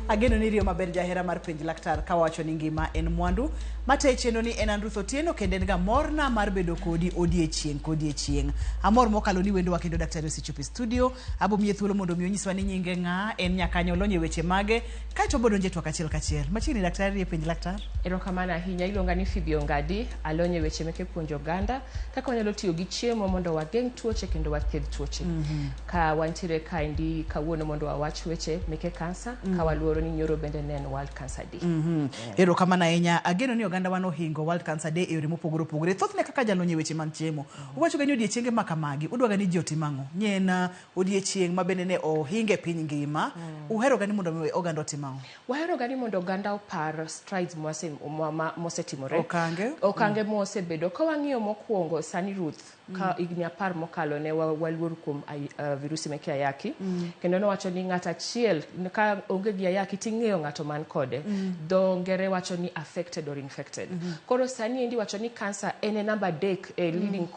Ageno ni iriyo maber jahera mar penj laktar ka wawacho ni ngima en mwandu. Matayi chenro ni en an Ruth Otieno kendo en ga morna mar bedo kodi odiechieng' kodiechieng'. Amor mokalo ni wendowa kendo daktari osechopo e studio. Abo miye thuolo mondo mi onyiswa ni nyinge ng'a, en nyakanye, olony e weche mage, kaeto obo donjo e twak achiel kachiel. Machiegni daktari e penj laktar. Erokamano ahinya, iluonga ni Phoebe Ongadi, alony e weche meke puonjo oganda kaka wanyalo tiyo gi chiemo mondo wageng' tuoche kendo wathiedh tuoche. Ka wantiere kaendi kawuono mondo wawach weche meke kansa ka waluoro ni nyoro bende ne en World Cancer Day. Erokamano ahinya. Ageno ni oganda wa nohingo World Cancer Day e yore mopogore opogore. Thothne kaka jalony e weche mag chiemo, uwacho ga ni odiechienge ma kamagi, udwa ga ni ji otim ang'o? Nye en odiechieng' ma bende ne ohing e piny ngima. Uhero ga ni mondo mi oganda otim ang'o? Wahero ga ni mondo oganda opar strides mosetimore. Okange. Okange mosebedo. Ka wang'iyo mokwongo sani Ruth, ka higni 10 mokalo ne waluor kuom virusi meke ayaki. Kendo nowacho ni ng'at achiel ka onge gi ayaki ting'eyo ng'ato man kode. Dho ngere wacho ni affected or infected. Koro sani endi wacho ni kansa en e namba 3 e leading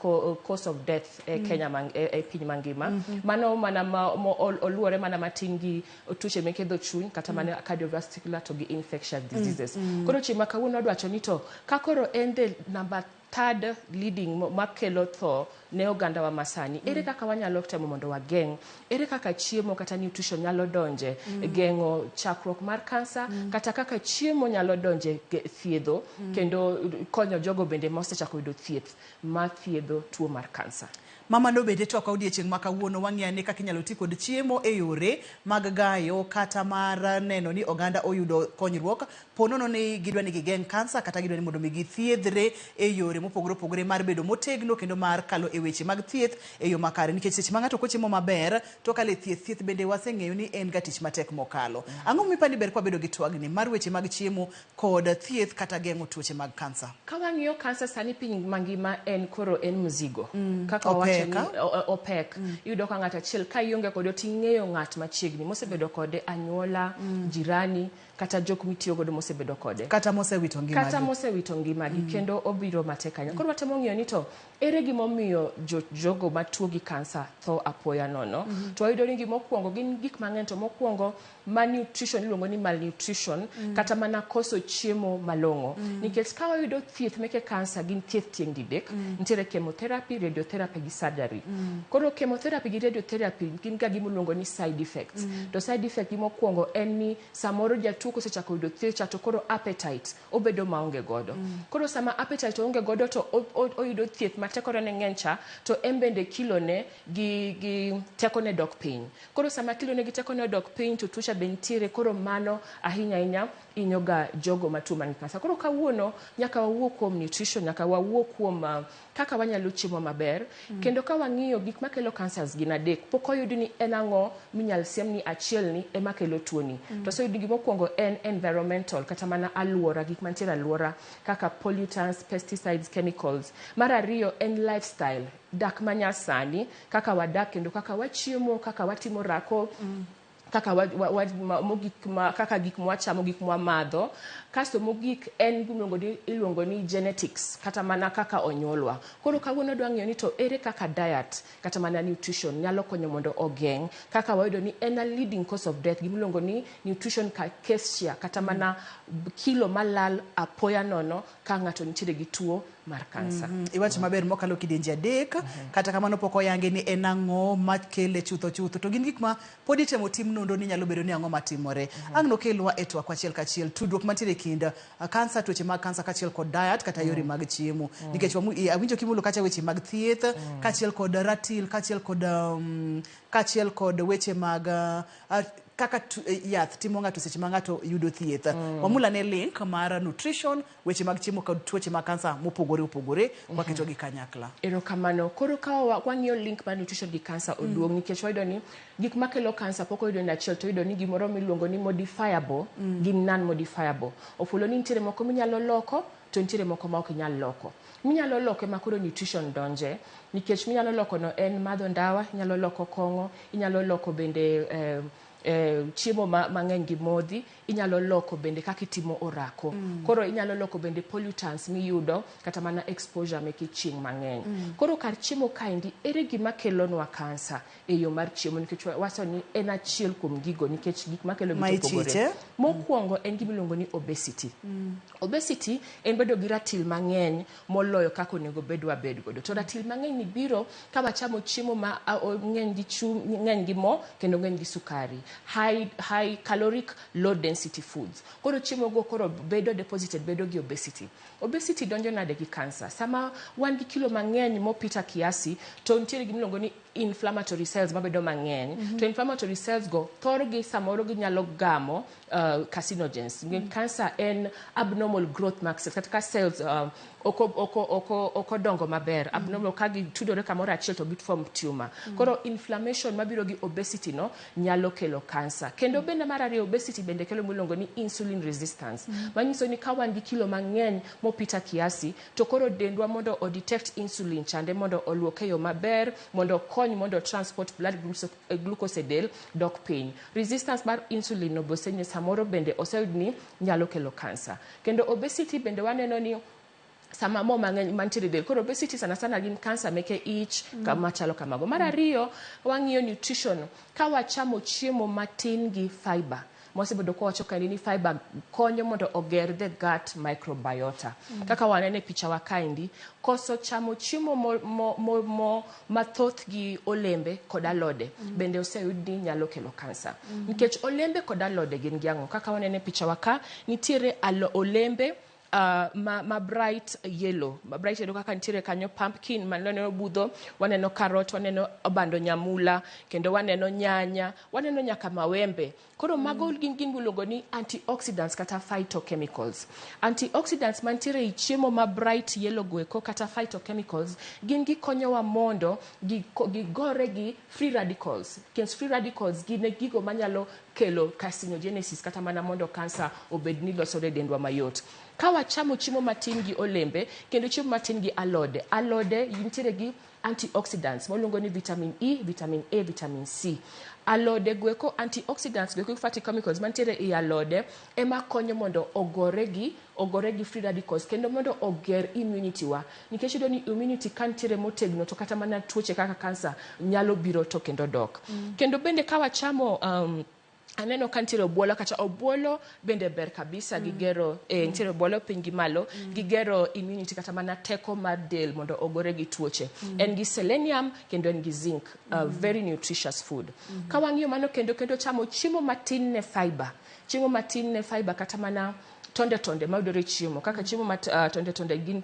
cause of death e Kenya e piny mangima. Mano mana ma, mo, oluwore mana matin gi tuoche meke dho chuny kata mana cardiovascular to gi infectious diseases. Koro chieng' ma kawuono wadwacho ni to ka koro en the number third leading makelo tho ne ogandawa masani, ere kaka wanyalo temo mondo wageng', ere kaka chiemo kata nutrition nyalo donje geng'o chakruok mar kansa, kata kaka chiemo nyalo donje thiedho kendo konyo jogo bende mosechako yudo thieth mathiedho tuo mar kansa. Mama nobet e twakwa odiechieng' ma kawuono, wang'iyo ane kaka inyalo ti kod chiemo e yore mag gayo kata mar neno ni oganda oyudo konyruok po nono ni gidwa ni gigeng' kansa kata gidwa ni mondo mi githiedhre e yore mopogore opogore mar bedo motegno kendo mar kalo e weche mag thieth e yo makare, nikech seche ma ng'ato ok ochiemo maber to okalo e thieth, thieth bende waseng'eyo ni en ga tich matek mokalo. Ang'o momiyo ipani ber kwabedo gi twagni mar weche mag chiemo kod thieth kata geng'o tuoche mag kansa? Ka wang'iyo kansa sani piny mangima en koro en mzigo. Kaka wawacho ni Opek, opek. Iyudo ka ng'ato achiel ka ionge kode to ing'eyo ng'at machiegni mosebedo kode, anyuola, jirani, kata jok mitiyo godo mosebedo kode. Kata mosewito ngimagi. Kata mosewito ngimagi, kendo obiro matek ahinya. Koro watemo ng'iyo ni to ere gimomiyo jogo matuo gi kansa tho apoya nono. To wayudo ni gimokwongo gin gik mang'eny, to mokwongo malnutrition, iluongo ni malnutrition, kata mana koso chiemo malong'o. Nikech ka wayudo thieth meke kansa gin thieth tieng' didek, nitiere chemotherapy, radiotherapy gi surgery. Koro chemotherapy gi radiotherapy gin ga gimiluongo ni side effects. To side effect gi mokwongo en ni samoro jatuo kosechako yudo thieth cha to koro appetite obedo maonge godo. Koro sama appetite oonge godo to oyudo thieth ma tekone ng'eny cha, to en bende kilone gi tekone dok piny. Koro sama kilone gi tekone odok piny to tuocha be nitiere, koro mano ahinya ahinya hinyo ga jogo matuo man gi kansa. Koro kawuono nyaka wawuo kuom nutrition, nyaka wawuo kuom kaka wanyalo chiemo maber. Kendo ka wang'iyo gik makelo cancers gin adek, pok oyud ni en ang'o minyal siem ni achiel ni ema kelo tuoni. To oseyud ni gimokwongo en environmental, kata mana aluora, gik mantiere aluora kaka pollutants, pesticides, chemicals. Mar ariyo en lifestyle, dak manyasani, kaka wadak kendo kaka wachiemo, kaka watimo rako, kaka wa, wa, wa, ma, mogik ma, kaka gik mwachamo, gik mwamadho. Kasto mogik en iluongo ni genetics, kata mana kaka onyuolwa. Koro kawuono adwa ng'iyo ni to ere kaka diet kata mana nutrition nyalo konyo mondo ogeng' kaka wayudo ni en a leading cause of death, gimiluongo ni nutrition cachexia, kata mana kilo malal apoya nono ka ng'ato nitiere gi tuo mar kansa. Iwacho maber mokalo kidienje adek, kata kamano pok oyangi ni en ang'o makele chutho chutho, to gin gik ma pod itemo tim nonro ni nyalo bedo ni ang'o matimore. Ang' nokelwa e twak achiel kachiel tudruok mantiere e kind kansa, tuoche mag kansa kaachiel kod diet kata yore mag chiemo. Nikech awinjo kimulo kacha weche mag thieth, kaachiel kod ratil, kaachiel kod weche mag kaka yath timo ng'ato seche ma ng'ato yudo thieth. Wamula ne link mar nutrition, weche mag chiemo kod tuoche mag kansa mopogore opogore, waketo gi kanyakla. Erokamano. Koro ka wang'iyo link mar nutrition gi kansa oduong', nikech wayudo ni gik makelo kansa pok oyudo ni achiel, to oyudo ni gimoro miluongo ni modifiable gi non modifiable. Ofulo ni nitiere moko minyalo loko to nitiere moko ma ok inyal loko. Minyalo loko ema koro nutrition donje, nikech minyalo loko no en madho ndawa, inyalo loko kong'o, inyalo loko bende Chiemo mang'eny gi modhi, inyalo loko bende kaka itimo orako. Koro inyalo loko bende pollutants miyudo kata mana exposure meke chieng' mang'eny. Koro kar chiemo kaendi, ere gima kelonwa kansa e yo mar chiemo? Nikech wacho ni en achiel kuom gigo nikech gik makelo gi to opogore. Mokwongo en gima iluongo ni obesity. Obesity en bedo gi ratil mang'eny moloyo kaka onego bed wabed godo. To ratil mang'eny ni biro ka wachamo chiemo ma ng'eny gi chum, ng'eny gi mo kendo ng'eny gi sukari. High caloric, low density foods. Koro chiemo go koro bedo deposited, bedo gi obesity. Obesity donjo nade gi cancer? Sama wan gi kilo mang'eny mopita kiasi, to nitiere gima iluongo ni inflammatory cells mabedo mang'eny. To inflammatory cells go thorgi samoro ginyalo gamo carcinogens. Cancer en abnormal growth mag cells, kata ka cells ok odongo maber, abnormal ka gitudore kamoro achiel to giform tumor. Koro inflammation mabiro gi obesity no nyalo kelo cancer. Kendo bende mar ariyo, obesity bende kelo miluongo ni insulin resistance. Manyiso ni ka wan gi kilo mang'eny mopita kiasi, to koro dendwa mondo o detect insulin chande mondo oluok e yo maber, mondo okony mondo transport blood glucose e del dok piny. Resistance mar insulin no bose samoro bende oseyud ni nyalo kelo cancer. Kendo obesity bende waneno ni sama mo mang'eny mantiere e del. Koro obesity sana sana gin cancer meke ich kama chalo kamago. Mar ariyo, wang'iyo nutrition. Ka wachamo chiemo matin gi fiber, mwasebedo kwawacho kaendi ni fiber konyo mondo oger the gut microbiota. Kaka waneno e picha wa kaendi, koso chamo chiemo mo mathoth gi olembe kod alode bende oseyud ni nyalo kelo kansa. Nikech olembe kod alode gin gi ang'o? Kaka waneno e picha wa ka, nitiere olembe ma bright yellow, ma bright yellow kaka nitiere kanyo pumpkin, waneno budho, waneno carrot, waneno obando nyamula, kendo waneno nyanya, waneno nyaka mawembe. Koro mago gin gin miluongo ni antioxidants kata phytochemicals. Antioxidants mantiere ei chiemo ma bright yellow goeko kata phytochemicals gin gikonyowa mondo gigore gi free radicals. Nikech free radicals gin e gigo manyalo kelo carcinogenesis kata mana mondo kansa obed ni losore e dendwa mayot. Ka wachamo chiemo matin gi olembe kendo chiemo matin gi alode, alode nitiere gi antioxidants moluongo ni vitamin E, vitamin A, vitamin C. Alode goeko antioxidants goeko phytochemicals mantiere ei alode ema konyo mondo ogore gi free radicals kendo mondo oger immunity wa. Nikech iyudo ni immunity ka nitiere motegno to kata mana tuoche kaka kansa nyalo biro to kendo dok. Kendo bende ka wachamo aneno ka nitiere obuolo kacha, obuolo bende ber kabisa gi gero nitiere obuolo piny gi malo gi gero immunity kata mana teko mar del mondo ogore gi tuoche. En gi selenium kendo en gi zinc, very nutritious food. Ka wang'iyo mano kendo chamo chiemo matin ne fiber, chiemo matin ne fiber kata mana tonde tonde mayudore e chiemo kaka chiemo ma tonde tonde gin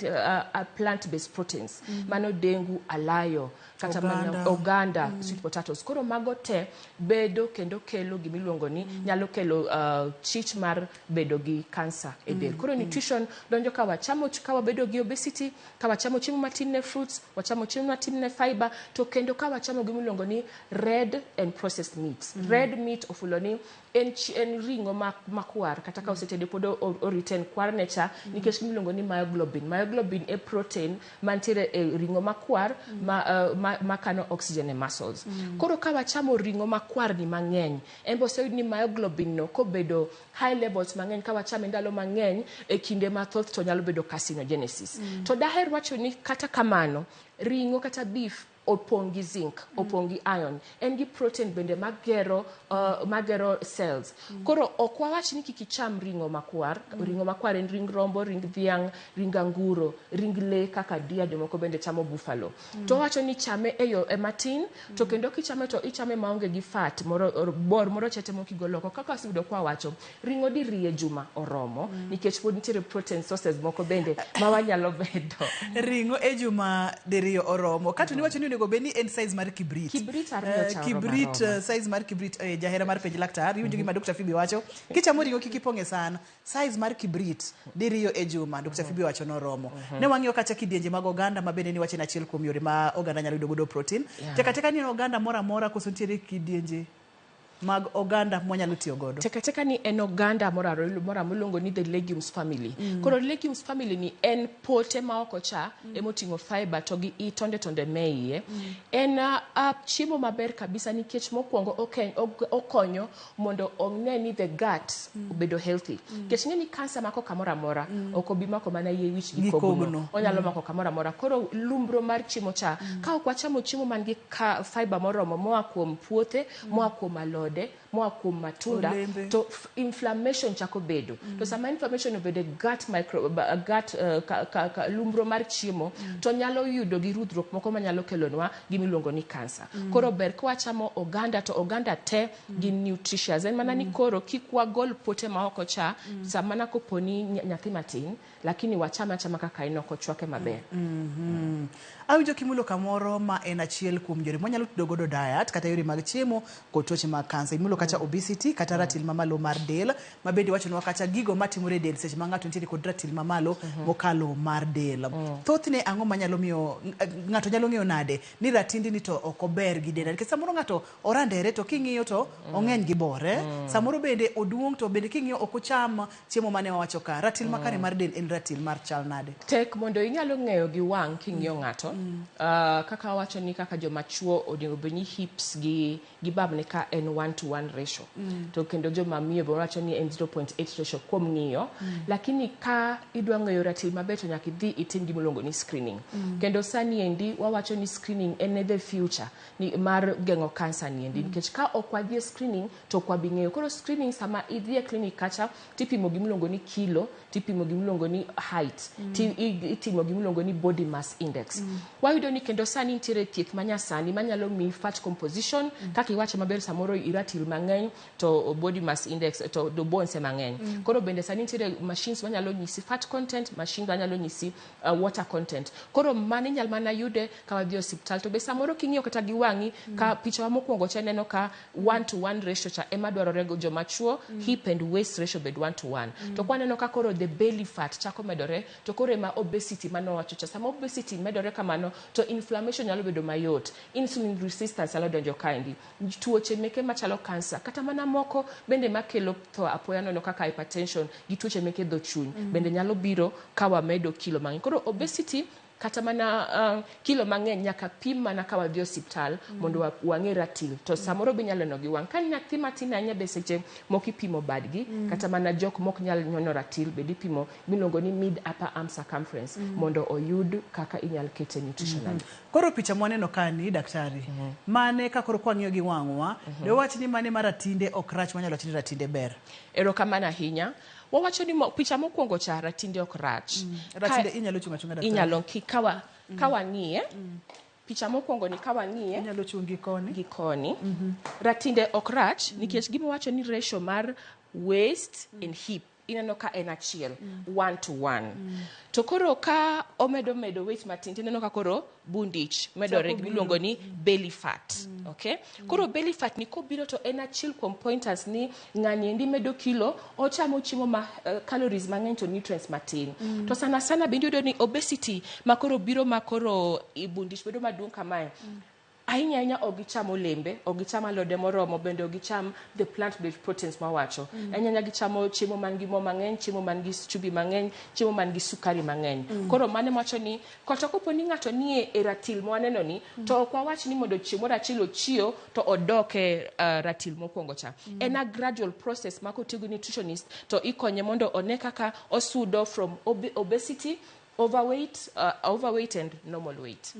plant based proteins, mano dengu, alayo kata mana oganda, sweet potatoes. Koro mago te bedo kendo kelo gimiluongo ni nyalo kelo chich mar bedo gi kansa e del. Koro nutrition donjo ka wachamo, ka wabedo gi obesity, ka wachamo chiemo matin ne fruits, wachamo chiemo matin ne fiber, to kendo ka wachamo gimiluongo ni red and processed meats. Red meat ofulo ni en ring'o makwar kata ka osetede pod o retain kwarne cha nikech gimiluongo ni myoglobin. Myoglobin e protein mantiere e ring'o makwar ma kano oxygen e muscles. Koro ka wachamo ring'o makwar ni mang'eny, en be oseyud ni myoglobin no kobedo high levels mang'eny ka wachame ndalo mang'eny e kinde mathoth to nyalo bedo carcinogenesis. To daher wacho ni kata kamano, ring'o kata beef opong' gi zinc, opong' gi iron, en gi protein bende magero cells. Koro ok wawach ni kik icham ring'o makwar. Ring'o makwar en ring rombo, ring dhiang', ring anguro, ring lee kaka deer, jomoko bende chamo buffalo. To wawacho ni chame e yo e matin, to kendo kichame to ichame maonge gi fat moro, bor moro chete mokigolo oko. Kaka waseyudo kwa wacho, ring'o diriyo e juma oromo, nikech pod nitiere protein sources moko bende ma wanyalo bedo. Ring'o e juma diriyo oromo. Kato niwacho ni onego bed ni en size mar kibrit. Kibrit ariyo cha oromo Kibrit, aroma. Size mar kibrit, jahera mar penj laktar, iwinjo gima Dr. Phoebe wacho. Kichamo ring'o kik ipong' e san. Size mar kibrit diriyo e juma, Dr. Phoebe wacho noromo. Ne wang'iyo kacha kidienje mag oganda ma bende niwacho en achiel kuom yore ma oganda nyalo yudo godo protein. Tek ateka ni en oganda moro amora koso nitiere kidienje? mag oganda mwanyalo tiyo godo? Tek ateka ni en oganda moro amora miluongo ni the legumes family. Koro legumes family ni en pote ma oko cha emoting'o fiber to gi i tonde tonde me iye. En chiemo maber kabisa nikech mokwongo okonyo mondo one ni the gut obedo healthy. Nikech ing'e ni kansa mako kamoro amora, ok obi mako mana yie wich gi Gi kogno. kogno. Onyalo mako kamoro amora. Koro lumbro mar chiemo cha, ka ok wachamo chiemo man gi fiber moromo moa kuom puothe, moa kuom alode, moa kuom matunda, Olembe. to inflammation chako bedo. To sama inflammation obedo e gut micro, gut, ka, ka, ka, lumbro mar chiemo, to nyalo yudo gi rudhruok moko manyalo kelonwa gima iluongo ni kansa. Koro ber ka wachamo oganda, to oganda te gin nutritious. En mana ni koro kik wagol pote ma oko cha, sama mana kopo ni nyathi matin, lakini wachame achama kaka en, ok ochwake maber. Awinjo kimulo kamoro ma en achiel kuom yore mwanyalo tudo godo diet kata yore mag chiemo kod tuoche mag kansa. Imulo kacha obesity kata ratil mamalo mar del, ma bende iwachonwa kacha gigo matimore e del seche ma ng'ato nitiere kod ratil mamalo mokalo mar del. Thothne ang'o manyalo miyo ng'ato nyalo ng'eyo nade ni ratindi ni to ok ober gi denda? Nikech samoro ng'ato orandere to king'iyo to ong'eny gi bor, eh? Samoro bende oduong' to bende king'iyo ok ocham chiemo mane wawacho ka. Ratil makare mar del en ratil mar chal nade? Tek mondo inyalo ng'eyo gi wang' king'iyo ng'ato. Kaka wawacho ni kaka joma chuo onego bed ni hips gi babne ka en 1 to 1 ratio. To kendo joma miyo be wawacho ni en 0.8 ratio kuom ng'iyo. Lakini ka idwa ng'eyo ratil maber to nyaka idhi itim gima iluongo ni screening. Kendo sani endi wawacho ni screening en the future ni mar geng'o kansa ni endi. Nikech ka ok wadhi e screening to ok wabi ng'eyo. Koro screening sama idhi e clinic kacha tipimo gima iluongo ni kilo, tipimo gima iluongo ni height, itimo gima iluongo ni body mass index. Wayudo ni kendo sani nitiere thieth manyasani manyalo miyi fat composition, kaka iwacho maber samoro iratil mang'eny to body mass index to bones ema ng'eny. Koro bende sani nitiere machines manyalo nyisi fat content, machines manyalo nyisi water content. Koro mano inyal mana yude ka wadhi e osiptal. To be samoro king'iyo kata gi wang'i, ka picha wa mokwongo cha ineno ka 1 to 1 ratio cha ema dwarore go joma chuo, hip and waist ratio bed 1 to 1. To kwaneno ka koro the belly fat chako medore, to koro ema obesity mane wawacho cha. Sama obesity medore kamano, to inflammation nyalo bedo mayot, insulin resistance nyalo donjo kaendi, tuoche meke machalo cancer, kata mana moko bende makelo tho apoya nono kaka hypertension gi tuoche meke dho chuny bende nyalo biro ka wamedo kilo mang'eny. Koro obesity kata mana kilo mang'eny nyaka pim mana ka wadhi osiptal mondo wang'e ratil. To samoro be inyalo neno gi wang'. Ka nyathi matin ahinya be seche moko ipimo badgi, kata mana jok mok nyal nyono ratil bende ipimo miluongo ni mid upper arm circumference mondo oyud kaka inyal kete nutritionally. Koro picha mwaneno kani daktari, mane ka koro kwang'iyo gi wang'wa, dewach ni mane ma ratinde ok rach wanyalo wacho ni ratinde ber? Erokamano ahinya. Wawacho ni picha mokwongo cha ratinde ok rach. Ratinde inyalo chung' achung'a daktari? Inyalo ka wang'iye. Picha mokwongo ni ka wang'iye. Inyalo chung' gi koni. Gi koni. Ratinde ok rach nikech gima wacho ni ratio mar waist and hip ineno ka en achiel, 1 to 1. To koro ka omedo medo weight matin, tineno ka koro bundich medore, Chako miluongo ni belly fat. Okay? Koro belly fat ni kobiro to en achiel kuom pointers ni ng'ani endi medo kilo, ochamo chiemo ma calories mang'eny to nutrients matin. To sana sana bende iyudo ni obesity ma koro biro ma koro bundich bedo maduong' kamae. Ahinya ahinya ok gicham olembe, ok gicham alode moromo, bende ok gicham the plant based proteins mawacho. Ahinya ahinya gichamo chiemo man gi mo mang'eny, chiemo man gi chumbi mang'eny, chiemo man gi sukari mang'eny. Koro mano wacho ni kata kopo ni ng'ato nie e ratil mwaneno ni, to ok wawach ni mondo chieng' moro achiel ochiew to odok e ratil mokwongo cha. En a gradual process ma kotiyo gi nutritionist to ikonye mondo one kaka osudo from obesity, overweight and normal weight.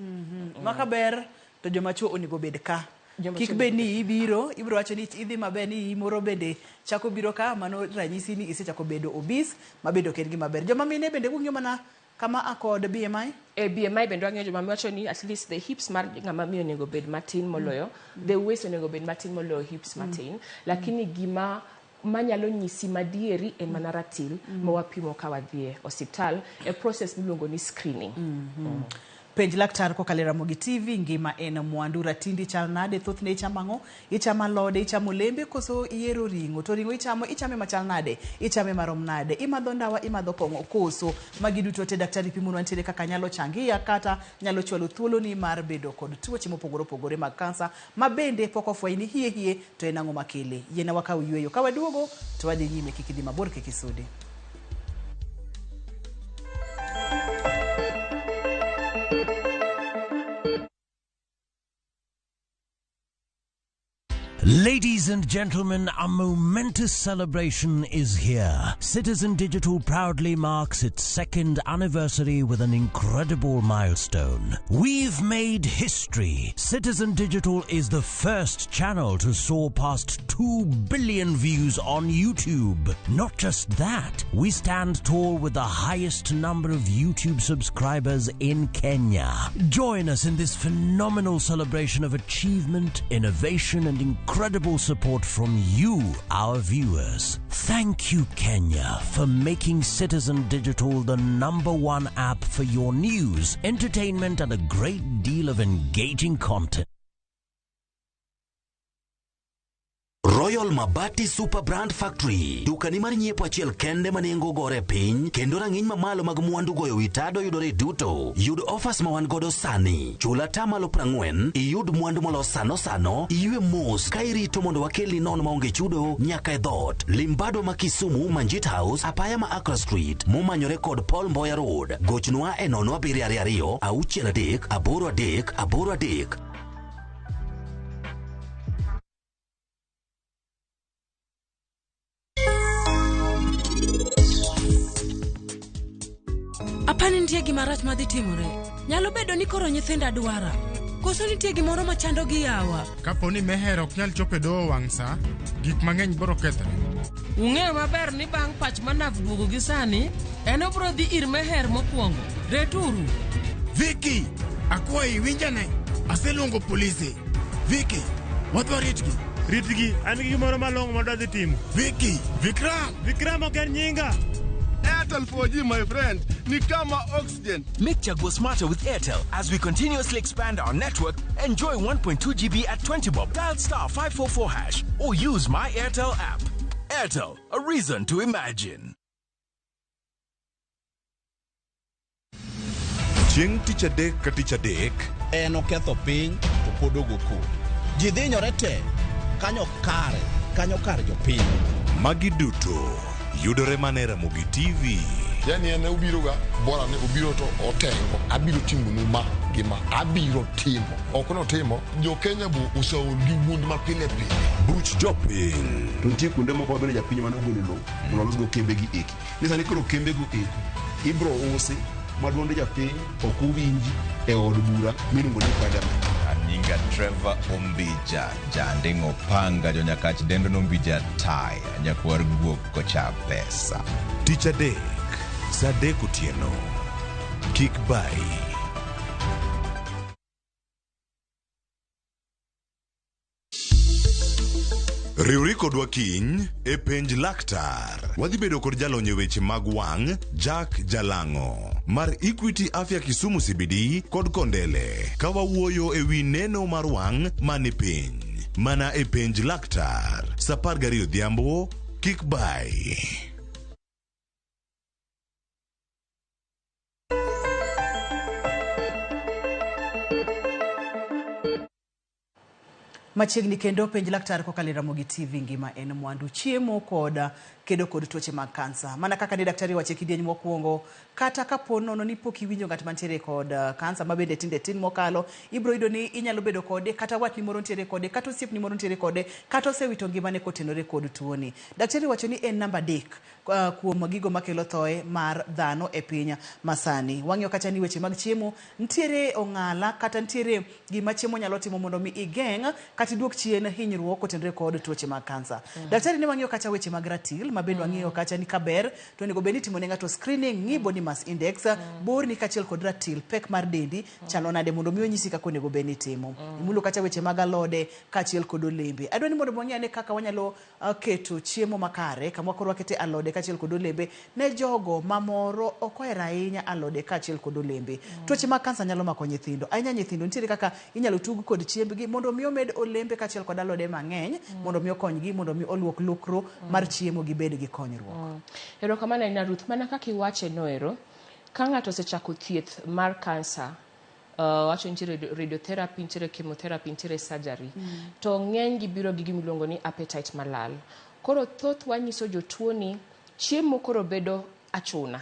Maka ber to joma chuo onego bed ka. Joma Kik chuo bed onego ni ibiro, ibiro wacho ni idhi maber ni moro bende chako biro ka, mano ranyisi ni isechako bedo obese, ma bende ok en gima ber. Joma mine bende kung'iyo mana kama a kod BMI? E BMI bende wang'iyo joma wacho ni at least the hips mar ng'ama miyo onego bed matin moloyo, the waist onego bed matin moloyo hips matin. Lakini gima manyalo nyisi madieri en mana ratil ma wapimo ka wadhi e osiptal e process miluongo ni screening. Penj Laktar kokalo e Ramogi TV, ngima en mwandu. Ratindi chal nade? Thothne ichamo ang'o? Ichamo alode, ichamo olembe koso ihero ring'o? To ring'o ichamo, ichame machal nade? Ichame marom nade? Imadho ndawa, imadho kong'o koso? Magi duto te daktari pimonwa nitiere kaka nyalo changia kata nyalo chwalo thuoloni mar bedo kod tuoche mopogore opogore mag kansa ma bende pok ofweny ni hie hie to en ang'o makele. Yiena wakaw yueyo. Ka waduogo to wadhi nyime, kik idhi mabor, kik isudi. Ladies and gentlemen, a momentous celebration is here. Citizen Digital proudly marks its second anniversary with an incredible milestone. We've made history. Citizen Digital is the first channel to soar past 2 billion views on YouTube. Not just that, we stand tall with the highest number of YouTube subscribers in Kenya. Join us in this phenomenal celebration of achievement, innovation, and incredible support from you, our viewers. Thank you, Kenya, for making Citizen Digital the number one app for your news, entertainment, and a great deal of engaging content. Royal Mabati Super Brand Factory, dukani mar nyiepo achiel kende ma nengo gore piny kendo rang'iny mamalo mag mwandu goyo wi tado yudore duto. Yud offers ma wan godo sani. Chul atamalo 40, iyud mwandu molos sano sano, iywe mos ka irito mondo wakelni nono maonge chudo nyaka e dhoot. Limbado ma Kisumu, Manjit House, apaya ma Accra Street, momanyore kod Paul Mboya Road. Gochnwa e 0722 63 83 83. Apani nitie gima rach madhi timore. Nyalo bedo ni koro nyithinda dwara. Koso nitie gimoro machando gi yawa. Kapo ni Meher ok nyal chopo e doho wang' sa, gik mang'eny biro kethore. Ung'eyo maber ni bang' pach Manav duogo gi sani, en obiro dhi ir Meher mokwongo. Returu. Vicky, akwayi winjane. Aseluongo polise. Vicky, wadwa ritgi. Ritgi, an gi gimoro malong'o madwa dhi timo. Vicky, Vikram. Vikram ok en nyinga. Airtel 4G, my friend, ni kama oxygen. Make Chaguo smarter with Airtel. As we continuously expand our network, enjoy 1.2 GB at 20 bob. Dial star 544 hash or use my Airtel app. Airtel, a reason to imagine. Chieng' tich adek ka tich adek En oketho piny to pod ogo koko. Ji dhinyore te kanyo kare kanyo kar jopiny. Magi duto yudore mana e Ramogi TV. Yani en obiroga bora ni obiro to otengo. Abiro timonu ma gi ma. Abiro timo. Ok notimo. Jo Kenya bo oseol gi wuond ma pile pile. Buch jopiny. To nitie kuonde moko mabende japiny mane ogolo lowo mondo olosgo kembe gi eki. Ni sani koro kembego eko ibro usi ma duond japiny ok owinji e od bura miluongo ni parliament. Anyinga Trevor Ombija, Janding'o Panga, Jonyakach dendo Nombija Taya, nyakwar guok kocha pesa. Tich adek, sa adek otieno. Kik bayi. Riwri kodwa kiny e penj laktar. Wadhi bedo kod jalony e weche mag wang' Jack Jalang'o mar Equity Afya Kisumu CBD kod Kondele ka wawuoyo e wi neno mar wang' mani piny. Mana e penj laktar sa 12 odhiambo kik bayi. Machiegni kendo penj laktar kokalo e Ramogi TV ngima en mwandu chiemo kod kedo kod tuoche mag kansa. Mana kaka ne daktari owacho e kidieny mokwongo, kata kapo nono ni pok iwinjo ng'at mantiere kod kansa ma bende tinde tin mokalo, ibro yudo ni inyalo bedo kode, kata watni moro nitiere kode, kata osiepni moro nitiere kode, kata osewito ngimane kotenore kod tuoni. Daktari wacho ni en namba 3 kuom gigo makelo thoe mar dhano e piny masani. Wang'iyo kacha ni weche mag chiemo nitiere ong'ala kata nitiere gima chiemo nyalo timo mondo mi igeng' kata kata iduok chien hinyruok kotenore kod tuoche mag kansa. Daktari ne wang'iyo kacha weche mag ratil ma bende wang'iyo kacha ni kaber to onego bed ni itimo ne ng'ato screening, ng'i body mass index, borni kaachiel kod ratil, pek mar dendi chalo nade mondo mi onyisi kaka onego bed ni itimo. Imulo kacha weche mag alode kaachiel kod olembe. Adwa ni mondo wang'i ane kaka wanyalo keto chiemo makare kama koro wakete alode kaachiel kod olembe ne jogo ma moro ok ohero ahinya alode kaachiel kod olembe. Tuoche mag kansa nyalo mako nyithindo, ahinya nyithindo nitiere kaka inyalo tug kod chiembgi mondo mi omed olembe kaachiel kod alode mang'eny mondo mi okonygi mondo mi oluok lokro mar chiemo gibed gi konyruok. Erokamano ahinya Ruth, mana kaka iwache noero, ka ng'ato osechako thieth mar kansa, wacho nitiere radiotherapy, nitiere chemotherapy, nitiere surgery. To ng'eny gi biro gi gima iluongo ni appetite malal. Koro thoth wanyiso jotuo ni chiemo koro bedo achuna.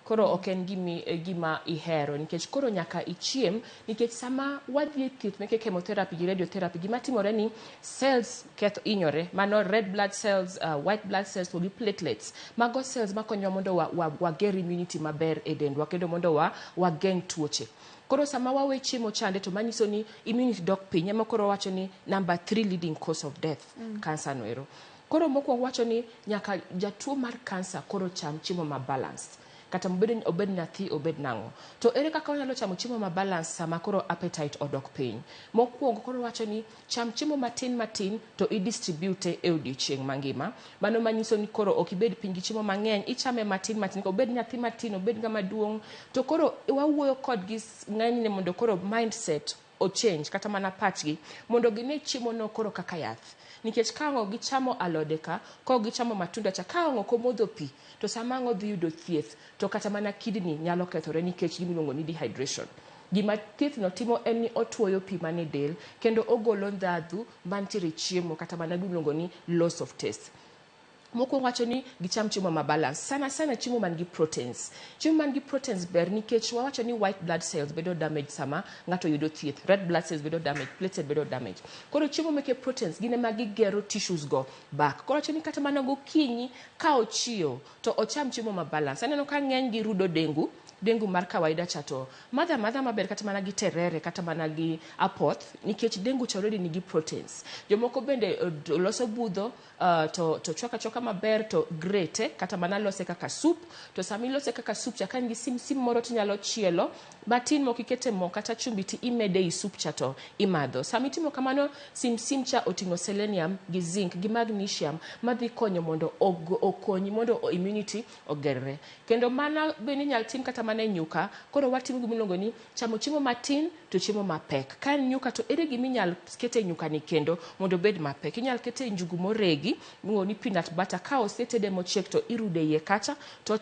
Koro ok en gima ihero nikech koro nyaka ichiem, nikech sama wadhi e thieth meke chemotherapy gi radiotherapy, gima timore ni cells ketho hinyore, mano red blood cells, white blood cells to gi platelets. Mago cells makonyowa mondo wager immunity maber e dendwa kendo mondo wageng' tuoche. Koro sama wawe chiemo chande to manyiso ni immunity dok piny, ema koro wacho ni number 3 leading cause of death, cancer noero. Koro mokwongo wacho ni nyaka jatuo mar cancer koro cham chiemo ma balanced. Kata obed nyathi, obed nang'o. To ere kaka wanyalo chamo chiemo ma balance sama koro appetite odok piny? Mokwongo koro wacho ni cham chiemo matin matin to i-distribute e odiochieng' mangima. Mano manyiso ni koro ok ibed piny gi chiemo mang'eny, ichame matin matin, obed nyathi matin, obed ng'ama duong'. To koro wawuoyo kodgi ng'enyne mondo koro mindset o-change, kata mana pachgi, mondo gine chiemo no koro kaka yath. Nikech ka ang' gichamo alode ka, ka gichamo matunda cha, ka ang' ok omodho pi, to sama ang' odhi yudo thieth, to kata mana kidney nyalo kethore nikech gima iluongo ni dehydration. Gima thieth no timo en ni otuoyo pi mane del, kendo ogolo ndhadhu mantiere e chiemo, kata mana gima iluongo ni loss of taste. Mokwongo wacho ni gicham chiemo ma balance, sana sana chiemo man gi proteins. Chiemo man gi proteins ber nikech wawacho ni white blood cells bedo damage sama ng'ato yudo thieth, red blood cells bedo damage, platelets bedo damage. Koro chiemo meke proteins gin ema gigero tissues go back. Koro wacho ni kata mana gokinyi ka ochiewo to ocham chiemo ma balance. Aneno ka ng'eny gi rudo dengu, dengu mar kawaida cha to madha madha maber kata mana gi terere kata mana gi apoth, nikech dengu cha already nigi proteins. Jomoko bende loso budho, to chwaka chwaka maber to grate, kata mana lose kaka soup. To sama ilose kaka soup cha, ka in gi sim sim moro tinyalo chielo matin mok ikete mo kata chumbi ti imede ei soup cha to imadho. Sama itimo kamano, sim sim cha oting'o selenium gi zinc gi magnesium madhi konyo mondo okonyi mondo immunity ogerre. Kendo mana bende inyalo tim kata mana e nyuka. Koro watimo gima iluongo ni chamo chiemo matin to chiemo mapek. Ka en nyuka to ere gima inyalo kete e nyuka ni kendo mondo obed mapek? Inyalo kete e njugu moregi miluongo ni peanut butter. Ka osetede mochiek to irude iye kacha to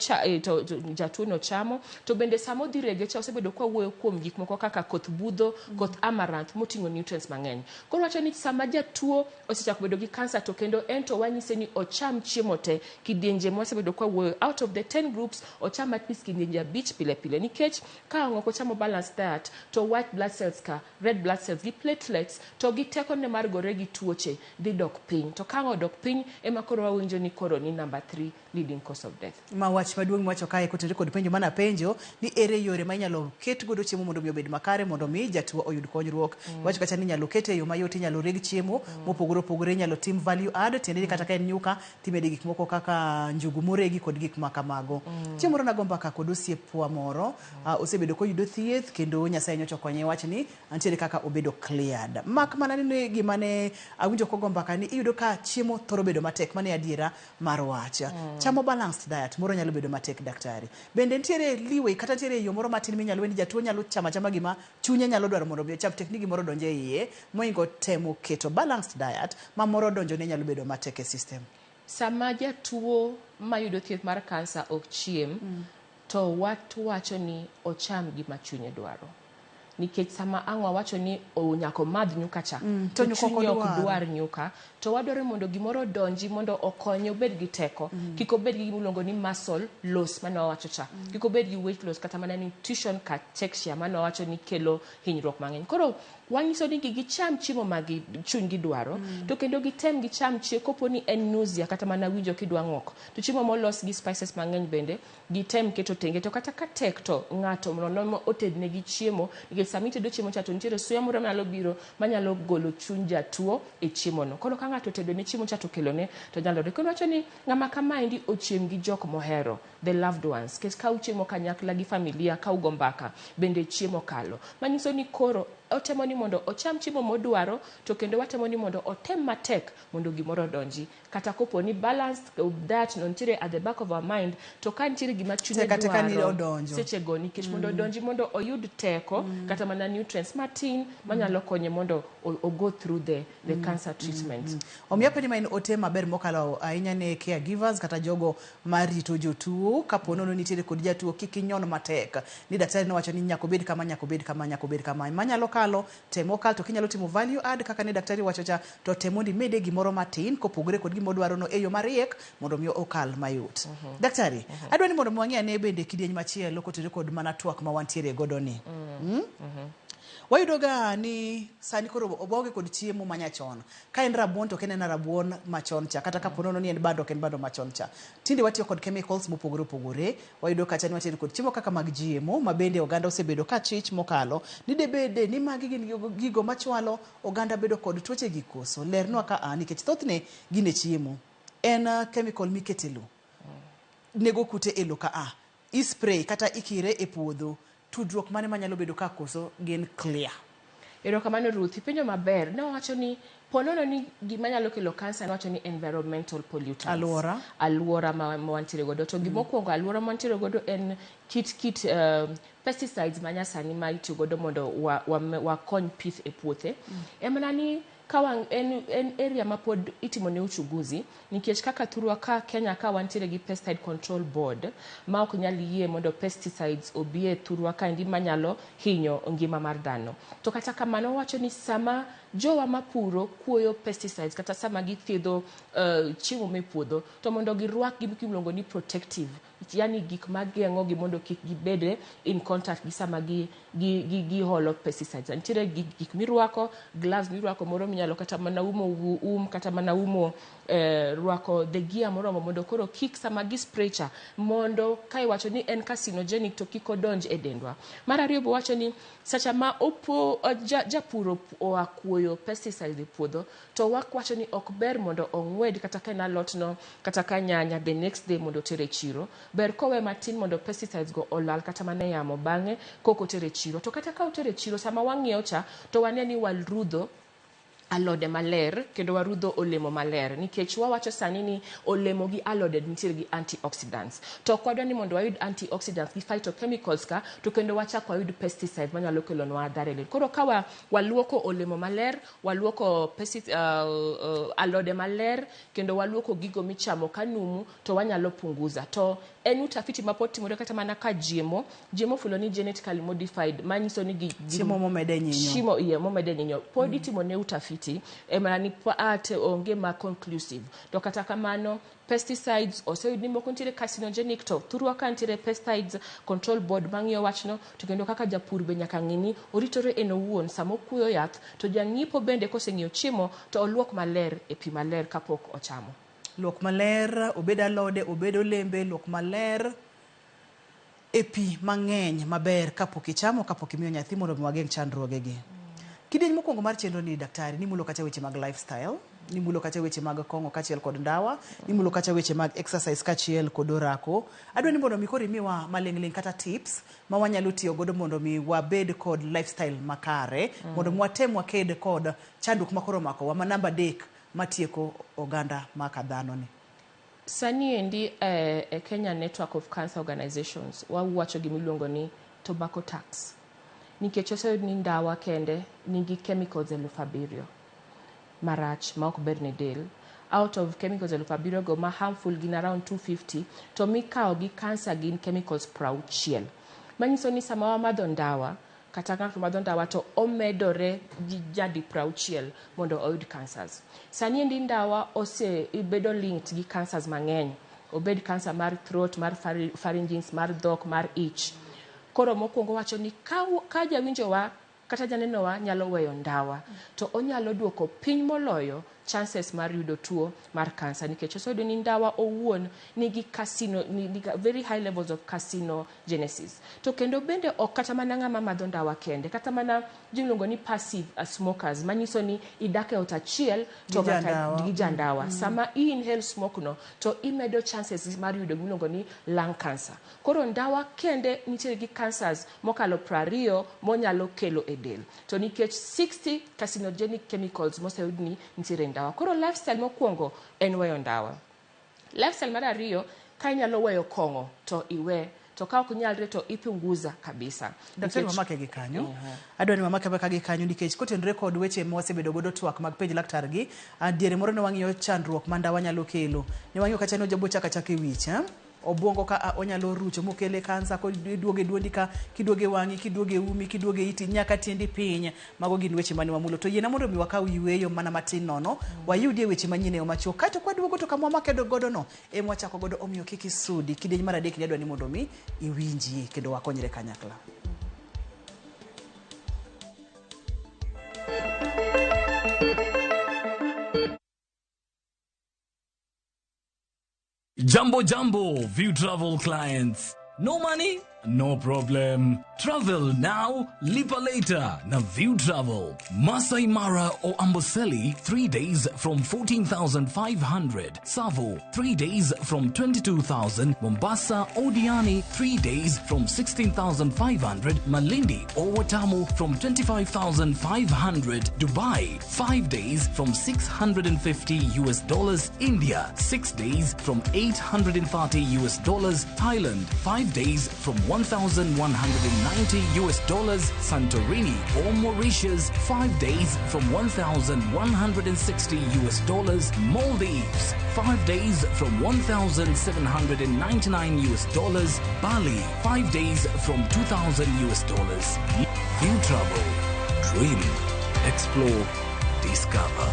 jatuo no chamo. To bende sama odhi rege cha, osebedo kwa wuoyo kuom gik moko kaka koth budho, koth amaranth moting'o nutrients mang'eny. Koro wacho ni sama jatuo osechako bedo gi kansa to kendo en to wanyise ni ocham chiemo te kidienje mwasebedo kwa wuoyo, out of the 10 groups ocham at least kidienje 5 pile pile, nikech ka ok ochamo balanced diet to white blood cells ka, red blood cells gi platelets to gi tekone mar gore gi tuoche dhi dok piny. To ka ang' odok piny ema koro wawinjo ni koro ni number 3 leading cause of death. Ma wach maduong' miwacho kae kotenore kod penjo mana penjo ni ere yore ma inyalo ket godo chiemo mondo mi obed makare mondo mi jatuo oyud konyruok. Iwacho kacha ni inyalo kete e yo mayot, inyalo reg chiemo mopogore opogore, inyalo tim value add, tiende ni kata ka en nyuka timede gik moko kaka njugu moregi kod gik ma kamago. Chieng' moro nago mbaka kod osiepwa moro, osebedo koyudo thieth kendo Nyasaye nyocha okonye wach ni nitiere kaka obedo cleared. Mak mana ni gima ne awinjo kogo mbaka ni iyudo ka chiemo thoro bedo matek, mano e adiera mar wach. Chamo balanced diet moro nyalo bedo matek daktari. Bende nitiere leeway kata nitiere yo moro matin minyalo we ni jatuo nyalo chamo achama gima chunye nyalo dwaro mondo mi ocham, tek ni gimoro donjo e iye mohingo temo keto balanced diet ma moro donjo ne nyalo bedo matek e system. Sama jatuo mayudo thieth mar kansa ok chiem, to wat wacho ni ocham gima chunye dwaro. Nikech sama ang' wawacho ni nyaka omadh nyuka cha, to to nyuka ok chunye ok odwar. dwar nyuka, to wadwaro mondo gimoro odonji mondo okonye obed gi teko. Kik obed gi gima iluongo ni muscle loss mane wawacho cha. Kik obed gi weight loss kata mana nutrition cachexia mane wawacho ni kelo hinyruok mang'eny. Koro wanyiso ni gicham chiemo ma chunygi dwaro, to kendo gitem gicham chiemo kopo ni en nausea kata mana winjo kidwa ng'ok, to chiemo molos gi spices mang'eny bende gitem keto tenge. To kata ka tek to ng'ato mondo otednegi chiemo, nikech Nikech sama itedo chiemo cha to nitiere suya moro manyalo biro manyalo golo chuny jatuo e chiemo no. Koro ka ng'ato otedo ne chiemo cha to okelone to nyalore. Kendo wacho ni ng'ama kamaendi ochiem gi jok mohero, the loved ones. Nikech ka uchiemo kanyakla gi familia ka ugo mbaka bende chiemo kalo. Manyiso ni koro otemo ni mondo ocham chiemo modwaro to kendo watemo ni mondo otem matek mondo gimoro odonji. Kata kopo ni balanced diet no nitiere at the back of our mind to ka nitiere gima chunye Tek ateka ni dwaro odonjo. sechego nikech mondo odonji mondo oyud teko kata mana nutrients matin manyalo konye mondo o, o go through the, the cancer treatment. Omiyo apenjo ma en ote maber mokalo ahinya ne caregivers kata jogo marito jotuo kapo nono nitiere kod jatuo kik inyon matek ni daktari nowacho ni nyaka obed kama nyaka obed kama nyaka obed kama manyalo kalo tem okal to kinyalo timo value add kaka ne daktari wacho cha to tem mondo imede gimoro matin kopogore kod gima odwaro no e yo mariek mondo mi okal mayot. Daktari, adwa ni mondo mi wang'i ane bende kidieny machielo kotenore kod mana twak ma wantiere godo ni. Wayudo ga ni sani koro waonge kod chiemo manyachon. Ka en rabuon to ok en ena rabuon machon cha, kata kapo nono ni en bando ok en bando machon cha. Tinde watiyo kod chemicals mopogore opogore. Wayudo kacha ni watiyo kod chiemo kaka mag GMO ma bende oganda osebedo ka chich mokalo ni debede ni magi gin gigo machwalo oganda bedo kod tuoche gi koso. Lernwa ka a nikech thothne gin e chiemo. En chemical mikete lo. Nego kute e lo ka a. I spray kata ikire e puodho. Tudruok mane manyalo bedo ka koso gin clear? Erokamano Ruth, ipenjo maber. Ne wawacho ni ponono ni gima nyalo kelo kansa ne wacho ni environmental pollutants. Aluora. Aluora ma, ma wantiere godo. To gima okwongo aluora ma wantiere godo en kit kit pesticides ma nyasani ma itiyo godo mondo wakony pith e puothe. En mana ni ka wang, en, en area ma pod itimo ne uchunguzi nikech kaka thurwa ka Kenya ka wantiere gi pesticide control board ma ok nyal yie mondo pesticides obi e thurwa kaendi manyalo hinyo ngima mar dhano. To kata kamano wawacho ni sama jowa mapuro kuoyo pesticides kata sama githiedho chiemo me puodho to mondo girwak gima iluongo ni protective, yani gik mageng'o gi mondo kik gibed in contact gi sama giholo pesticides. Nitiere gik mirwako, gloves mirwako moro minyalo kata mana umo kata mana umo rwako the gear moromo mondo koro kik sama gi spray cha mondo ka iwacho ni en carcinogenic to kik odonj e dendwa. Mar ariyo bo wacho ni sacha ma opo japur oa kuoyo pesticides e puodho to wacho ni ok ber mondo ong'wed kata ka en alot no kata ka nyanya the next day mondo otere chiro. Ber kowe matin mondo pesticides go olal kata mana e yamo bang'e kok otere chiro. To kata ka otere chiro sama wang'iewo cha to wane ni warudho alode maler kendo warudho olemo maler nikech wawacho sani ni olemo gi alode nitiere gi antioxidants to ok wadwa ni mondo wayud antioxidants gi phytochemicals ka to kendo wachak wayud pesticides manyalo kelonwa adhara e del. Koro ka waluoko olemo maler, waluoko alode maler kendo waluoko gigo michamo ka numu to wanyalo punguza. To en utafiti mapod timore kata mana ka GMO, GMO fulo ni genetically modified manyiso ni chiemo momede nyinyo. Chiemo iye momede nyinyo pod itimo ne utafiti e mana ni ate onge ma conclusive. To kata kamano pesticides oseyud ni moko nitiere carcinogenic to thurwa ka nitiere pesticides control board mang'iyo wachno to kendo kaka japur be nyaka ng'i ni oritore en owuon sama okuoyo yath to jang'iepo bende koseng'iewo chiemo to oluok maler e pi maler kapok ochamo. Luok maler, obed alode, obed olembe, luok maler e pi mang'eny maber kapok ichamo, kapok imiyo nyathi mondo mi wageng' chandruoge gi. Kidieny mokwongo mar chenro ni daktari, nimulo kacha weche mag lifestyle, nimulo kacha weche mag kong'o kaachiel kod ndawa, nimulo kacha weche mag exercise kaachiel kod orako. Adwa ni mondo mi koro imiwa maling'ling' kata tips ma wanyalo tiyo godo mondo mi wabed kod lifestyle makare, mondo mi watem waked kod chandruok ma koro omakowa ma namba 3 matieko oganda maka dhano ni. Sani endi e Kenya Network of Cancer Organizations wawacho gima iluongo ni tobacco tax. Nikech oseyud ni ndawa kende nigi chemicals 7,000 marach ma ok ber ne del. Out of chemicals 7,000 go ma harmful gin around 250 to mikawo gi cancer gin chemicals 60. Manyiso ni sama wamadho ndawa kata ng'ato madho ndawa to omedore gi jadi 60 mondo oyud cancers. Sani endi ndawa osebedo linked gi cancers mang'eny. Obed cancer mar throat, mar pharynx, mar dhok, mar ich. Koro mokwongo wacho ni ka jawinjowa kata janenowa nyalo weyo ndawa to onyalo duoko piny moloyo chances mar yudo tuo mar kansa nikech oseyudo ni ndawa owuon nigi carcino, nigi very high levels of carcinogenesis. To kendo bende ok kata mana ng'ama madho ndawa kende, kata mana ji miluongo ni passive smokers, manyiso ni idak e ot achiel to Gi jandawa. gi jandawa. Sama i inhale smoke no to imedo chances mar yudo gimiluongo ni lung cancer. Koro ndawa kende nitiere gi cancers mokalo 20 monyalo kelo e del. To nikech 60 carcinogenic chemicals moseyud ni nitiere e ndawa. Koro lifestyle mokwongo en weyo ndawa. Lifestyle mar ariyo, ka inyalo weyo kong'o to iwe, to ka ok nyalre to ipunguza kabisa. Daktari Nikech- wamake gi kanyo. Adwa ni wamake amaka gi kanyo nikech kotenore kod weche mwasebedo godo twak mag penj laktar gi, diere moro ne wang'iyo chandruok ma ndawa nyalo kelo. Ne wang'iyo kacha ni ojabo chaka chaka e wich, eh? Obwongo ka a, onyalo rucho mokele kansa, kiduogo e duondi ka, kiduogo e wang'i, kiduogo e umi, kiduogo e iti, nyaka tiendi piny. Mago gin weche mane wamulo. To yiena mondo mi wakaw yueyo mana matin nono, wayudie weche manyien e yo machuok. Kaeto kwaduogo to kama wamake godo no, ema wachako godo, omiyo kik isudi. Kidieny mar adek ni adwa ni mondo mi iwinjie kendo wakonyre kanyakla. Jambo Jambo, View Travel clients. No money? No problem. Travel now, lipa later. Na View Travel. Masai Mara or Amboseli, 3 days from 14,500. Savo, 3 days from 22,000. Mombasa or Diani, 3 days from 16,500. Malindi or Watamu from 25,500. Dubai, 5 days from 650 US dollars. India, 6 days from 830 US dollars. Thailand, 5 days from 1,190 US dollars. Santorini or Mauritius, 5 days from 1,160 US dollars. Maldives, 5 days from 1,799 US dollars. Bali, 5 days from 2,000 US dollars. View Travel. Dream, explore, discover.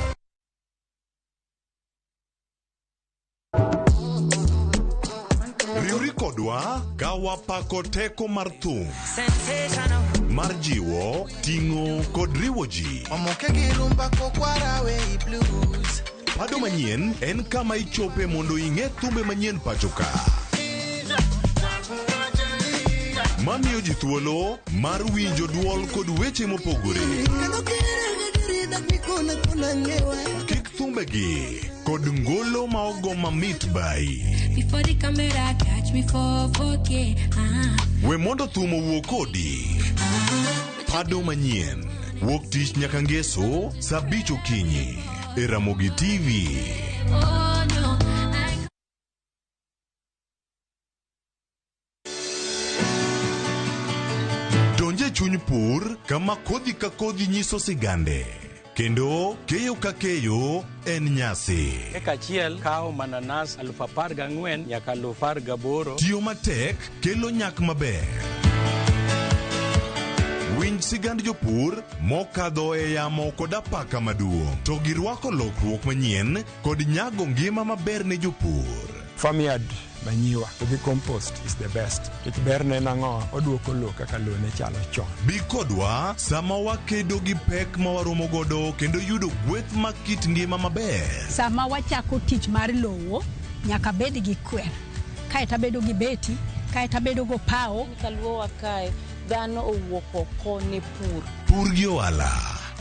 Riwri kodwa ka wapako teko mar thum mar jiwo, ting'o kod riwo ji. Omoke gi rumba kokwarawe i blues. Pado manyien en kama ichope mondo ing'e thumbe manyien pacho ka. Mamiyo ji thuolo mar winjo duol kod weche mopogore. Kik thumbegi kod ngolo ma ogo mamit bai. Before the camera catch me for 4K. We mondo thum owuo kodi. Pado manyien. Wuok tich nyaka ngeso saa 5 okinyi e Ramogi TV. Oh no, I Donje chuny pur kama kodhi ka kodhi nyiso sigande kendo keyo ka keyo en nyasi. Eka achiel kawo mananas 14,000 nyaka 18,000. Tiyo matek kelo nyak maber. Winj sigand jopur mokadho e yamo kod apaka maduong' to girwako lokruok manyien kod nyago ngima maber ne jopur. Farmyard manyiwa to gi compost is the best. Nikech berne en ang'o? Oduoko lowo kaka lowo ne chalo chon. Bi kodwa sama wakedo gi pek ma waromo godo kendo yudo gweth mag kit ngima maber. Sama wachako tich mar lowo, nyaka bed gi kwer, kaeto abedo gi beti, kaeto abedo go pawo. Kaluowa kae, dhano owuok oko ne pur. Pur gi ohala.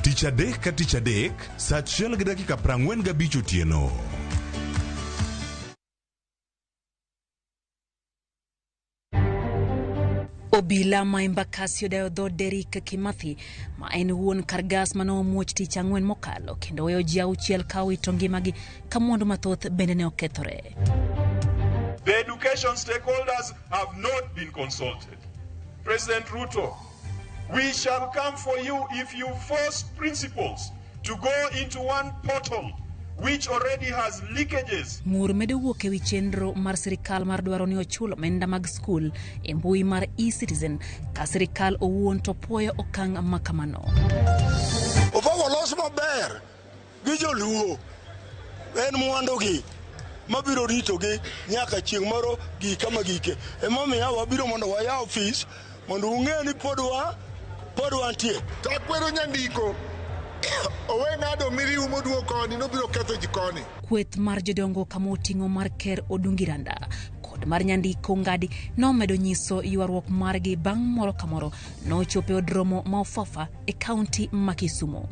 Tich adek ka tich adek, saa 1:45 otieno. Obila ma Embakasi odayo dho Derrick Kimathi ma en wuon kar gas mane omuoch tich ang'wen mokalo kendo weyo ji auchiel ka owito ngimagi ka mwandu mathoth bende ne okethore. The education stakeholders have not been consulted. President Ruto, we shall come for you if you force principals to go into one portal which already has leakages. Ng'ur medo wuok ewi chenro mar sirikal mar dwaro ni ochul omenda mag skul e mbui mar eCitizen ka sirikal owuon to puoyo okang' ma kamano. Opawo los maber gi joluo en mwandugi mabiro ritogi nyaka chieng' moro gi kama gike. Emomiyo wabiro mondo wayaw ofis mondo ung'e ni pod wa pod wantie. Takwero nyandiko Owe ng'ado miriu moduogo koni nobiro ketho ji koni. Kweth mar jodongo kama oting'o mar Ker Odungi Randa kod mar Nyandiko Ngadi nomedo nyiso ywaruok margi bang' moro ka moro nochopo e od romo ma Ofafa e kaunti ma Kisumu.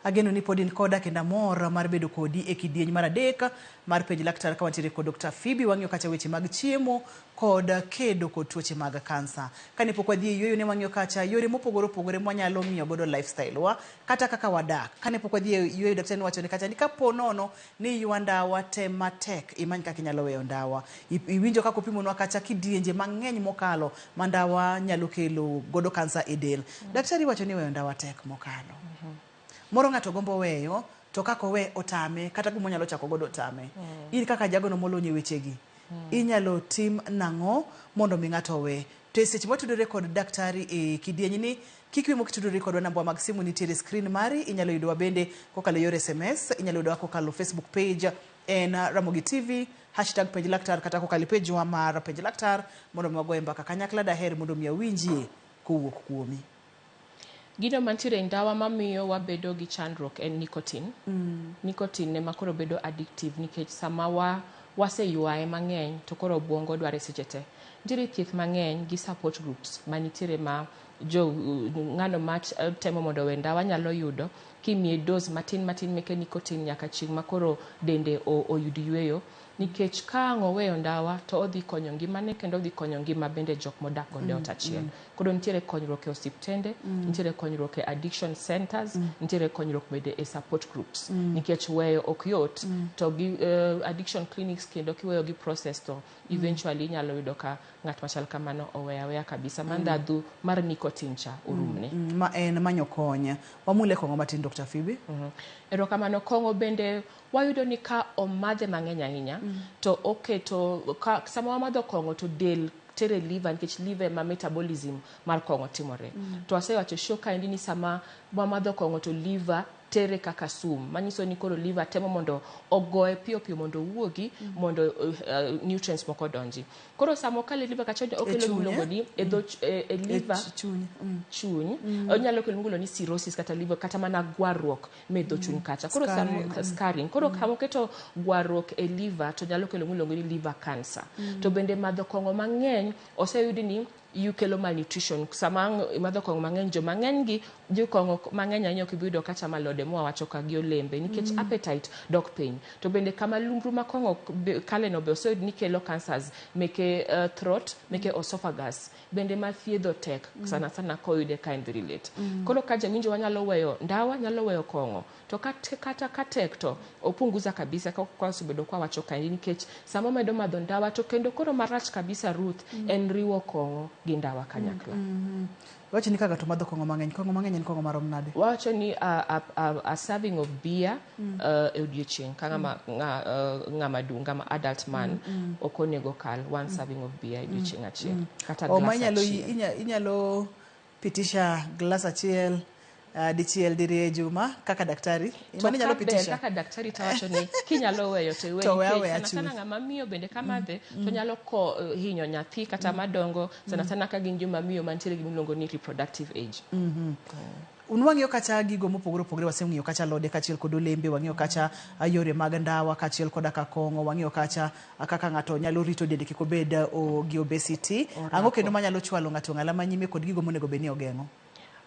Ageno ni pod in koda kendo amor mar bedo kodi e kidieny mar adek mar penj laktar ka wantiere kod Dr. Phoebe wang'iyo kacha weche mag chiemo kod kedo kod tuoche mag kansa. Kane pok wadhi e yueyo ne wang'iyo kacha yore mopogore opogore mwanyalo ng'iyo godo lifestyle wa kata kaka wadak. Kane pok wadhi e yueyo daktari nowacho ni kacha ni kapo nono ni iywa ndawa tem matek imany kaka inyalo weyo ndawa. Iwinjo kaka opimonwa kacha kidienje mang'eny mokalo ma ndawa nyalo kelo godo kansa e del. Daktari wacho ni weyo ndawa tek mokalo. Moro ng'ato gombo weyo to kaka owe otame kata gima onyalo chako godo otame. In kaka jagono molony e wechegi, inyalo tim nang'o mondo mi ng'ato owe? To e seche mwatudore kod daktari e kidieny ni, kik wiyi mok tudori kodwa nambwa mag simu nitiere e screen mari, inyalo yudowa bende kokalo e yor SMS, inyalo yudowa kokalo Facebook page en Ramogi TV, hashtag penj laktar kata kokalo e page wa mar penj laktar mondo mi wagoye mbaka kanyakla daher mondo mi awinjie kowuok kuomi. Gino mantiere e ndawa mamiyo wabedo gi chandruok en nicotine. Nicotine ema koro bedo addictive nikech sama wa waseywaye mang'eny to koro obwongo dware seche te. Nitiere thieth mang'eny gi support groups manitiere ma jo ng'ano ma temo mondo owe ndawa nyalo yudo kimiye dose matin matin meke nicotine nyaka chieng' ma koro dende oyud yueyo. Nikech ka ang' oweyo ndawa to odhi konyo ngimane kendo odhi konyo ngima bende jok modak godo e ot achiel. Koro nitiere konyruok e osiptende, nitiere konyruok e addiction centers, nitiere konyruok bende e support groups. Nikech weyo ok yot to gi addiction clinics kendo kiweyo gi process to eventually inyalo yudo ka ng'at machal kamano oweyo aweya kabisa ma ndhadhu mar nicotine cha orumne. Ma en manyo kony. Wamule kong'o matin Dr. Phoebe. Erokamano. Kong'o bende wayudo ni ka omadhe mang'eny ahinya to oketo ka, sama wamadho kong'o to del tere liver nikech liver ema metabolism mar kong'o timore. To asewacho show kaendi ni sama wamadho kong'o to liver tere kaka sum manyiso ni koro liver temo mondo ogoye piyo piyo mondo owuogi mondo nutrients moko odonji. Koro sama okalo e liver kacha okelo chuny, gima iluongo eh? ni e dho e liver chuny. Chuny onyalo kelo gima iluongo ni cirrhosis kata liver kata mana gwarruok me dho chuny kacha. Koro Scarring. Scarring. Koro kama oketo gwarruok e liver to nyalo kelo gima iluongo ni liver cancer. To bende madho kong'o mang'eny oseyudi ni kelo malnutrition. Sama ang' imadho kong'o mang'eny, joma ng'eny gi jokong'o mang'eny ahinya ok ibi yudo ka chamo alode mwawacho ka gi olembe nikech appetite dok piny. To bende kama lumbru ma kong'o kaleno be oseyud ni kelo cancers meke throat, meke esophagus. Bende ma thiedho tek sana sana koyude ka en very late. Koro ka jawinjo wanyalo weyo ndawa, nyalo weyo kong'o. To kata ka tek to opunguza kabisa kaka wasebedo kwa wacho kaendi nikech sama omedo madho ndawa to kendo koro marach kabisa Ruth en riwo kong'o gi ndawa kanyakla. Wacho ni ka ng'ato madho kong'o mang'eny, kong'o mang'eny en kong'o marom nade? Wacho ni a serving of beer e odiochieng' ka ng'ama ng'ama duong' ng'ama adult man ok onego kal one serving of beer e odiochieng' achiel kata O ma glass inyalo achiel. inyalo pitisha glass achiel dichiel diriyo e juma kaka daktari. To Mano inyalo ka ber pitisha. kaka daktari tawacho ni kinyalo weyo to iwe To we nikech aweya sana sana chuth. ng'ama miyo bende kamadhe to nyalo ko hinyo nyathi kata madongo sana sana ka gin joma miyo mantiere gi miluongo ni reproductive age. Un wang'iyo kacha gigo mopogore opogore, waseng'iyo kacha alode kaachiel kod olembe, wang'iyo kacha yore mag ndawa kaachiel koda ka kong'o, wang'iyo kacha kaka ng'ato nyalo rito dende kik obed gi obesity. Ang'o kendo manyalo chwalo ng'ato ng'ala manyime kod gigo monego bed ni ogeng'o?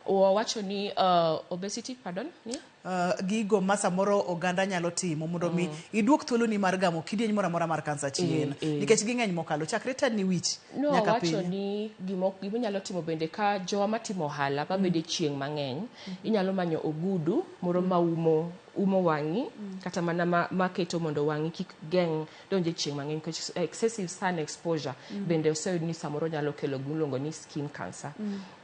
Wawacho ni obesity, pardon, ni? Gigo ma samoro oganda nyalo timo mondo mi iduok thuoloni mar gamo kidieny moro amora mar kansa chien. Nikech ging'eny mokalo, chakre tani wich No, nyaka wacho piny. ni gima inyalo timo bende ka jowa matimo ohala mabedo e chieng' mang'eny, inyalo manyo ogudu moro ma umo wang'i kata mana maketo mondo wang'i kik geng' donjo e chieng' mang'eny nikech excessive sun exposure bende oseyud ni samoro nyalo kelo gima iluongo ni skin cancer.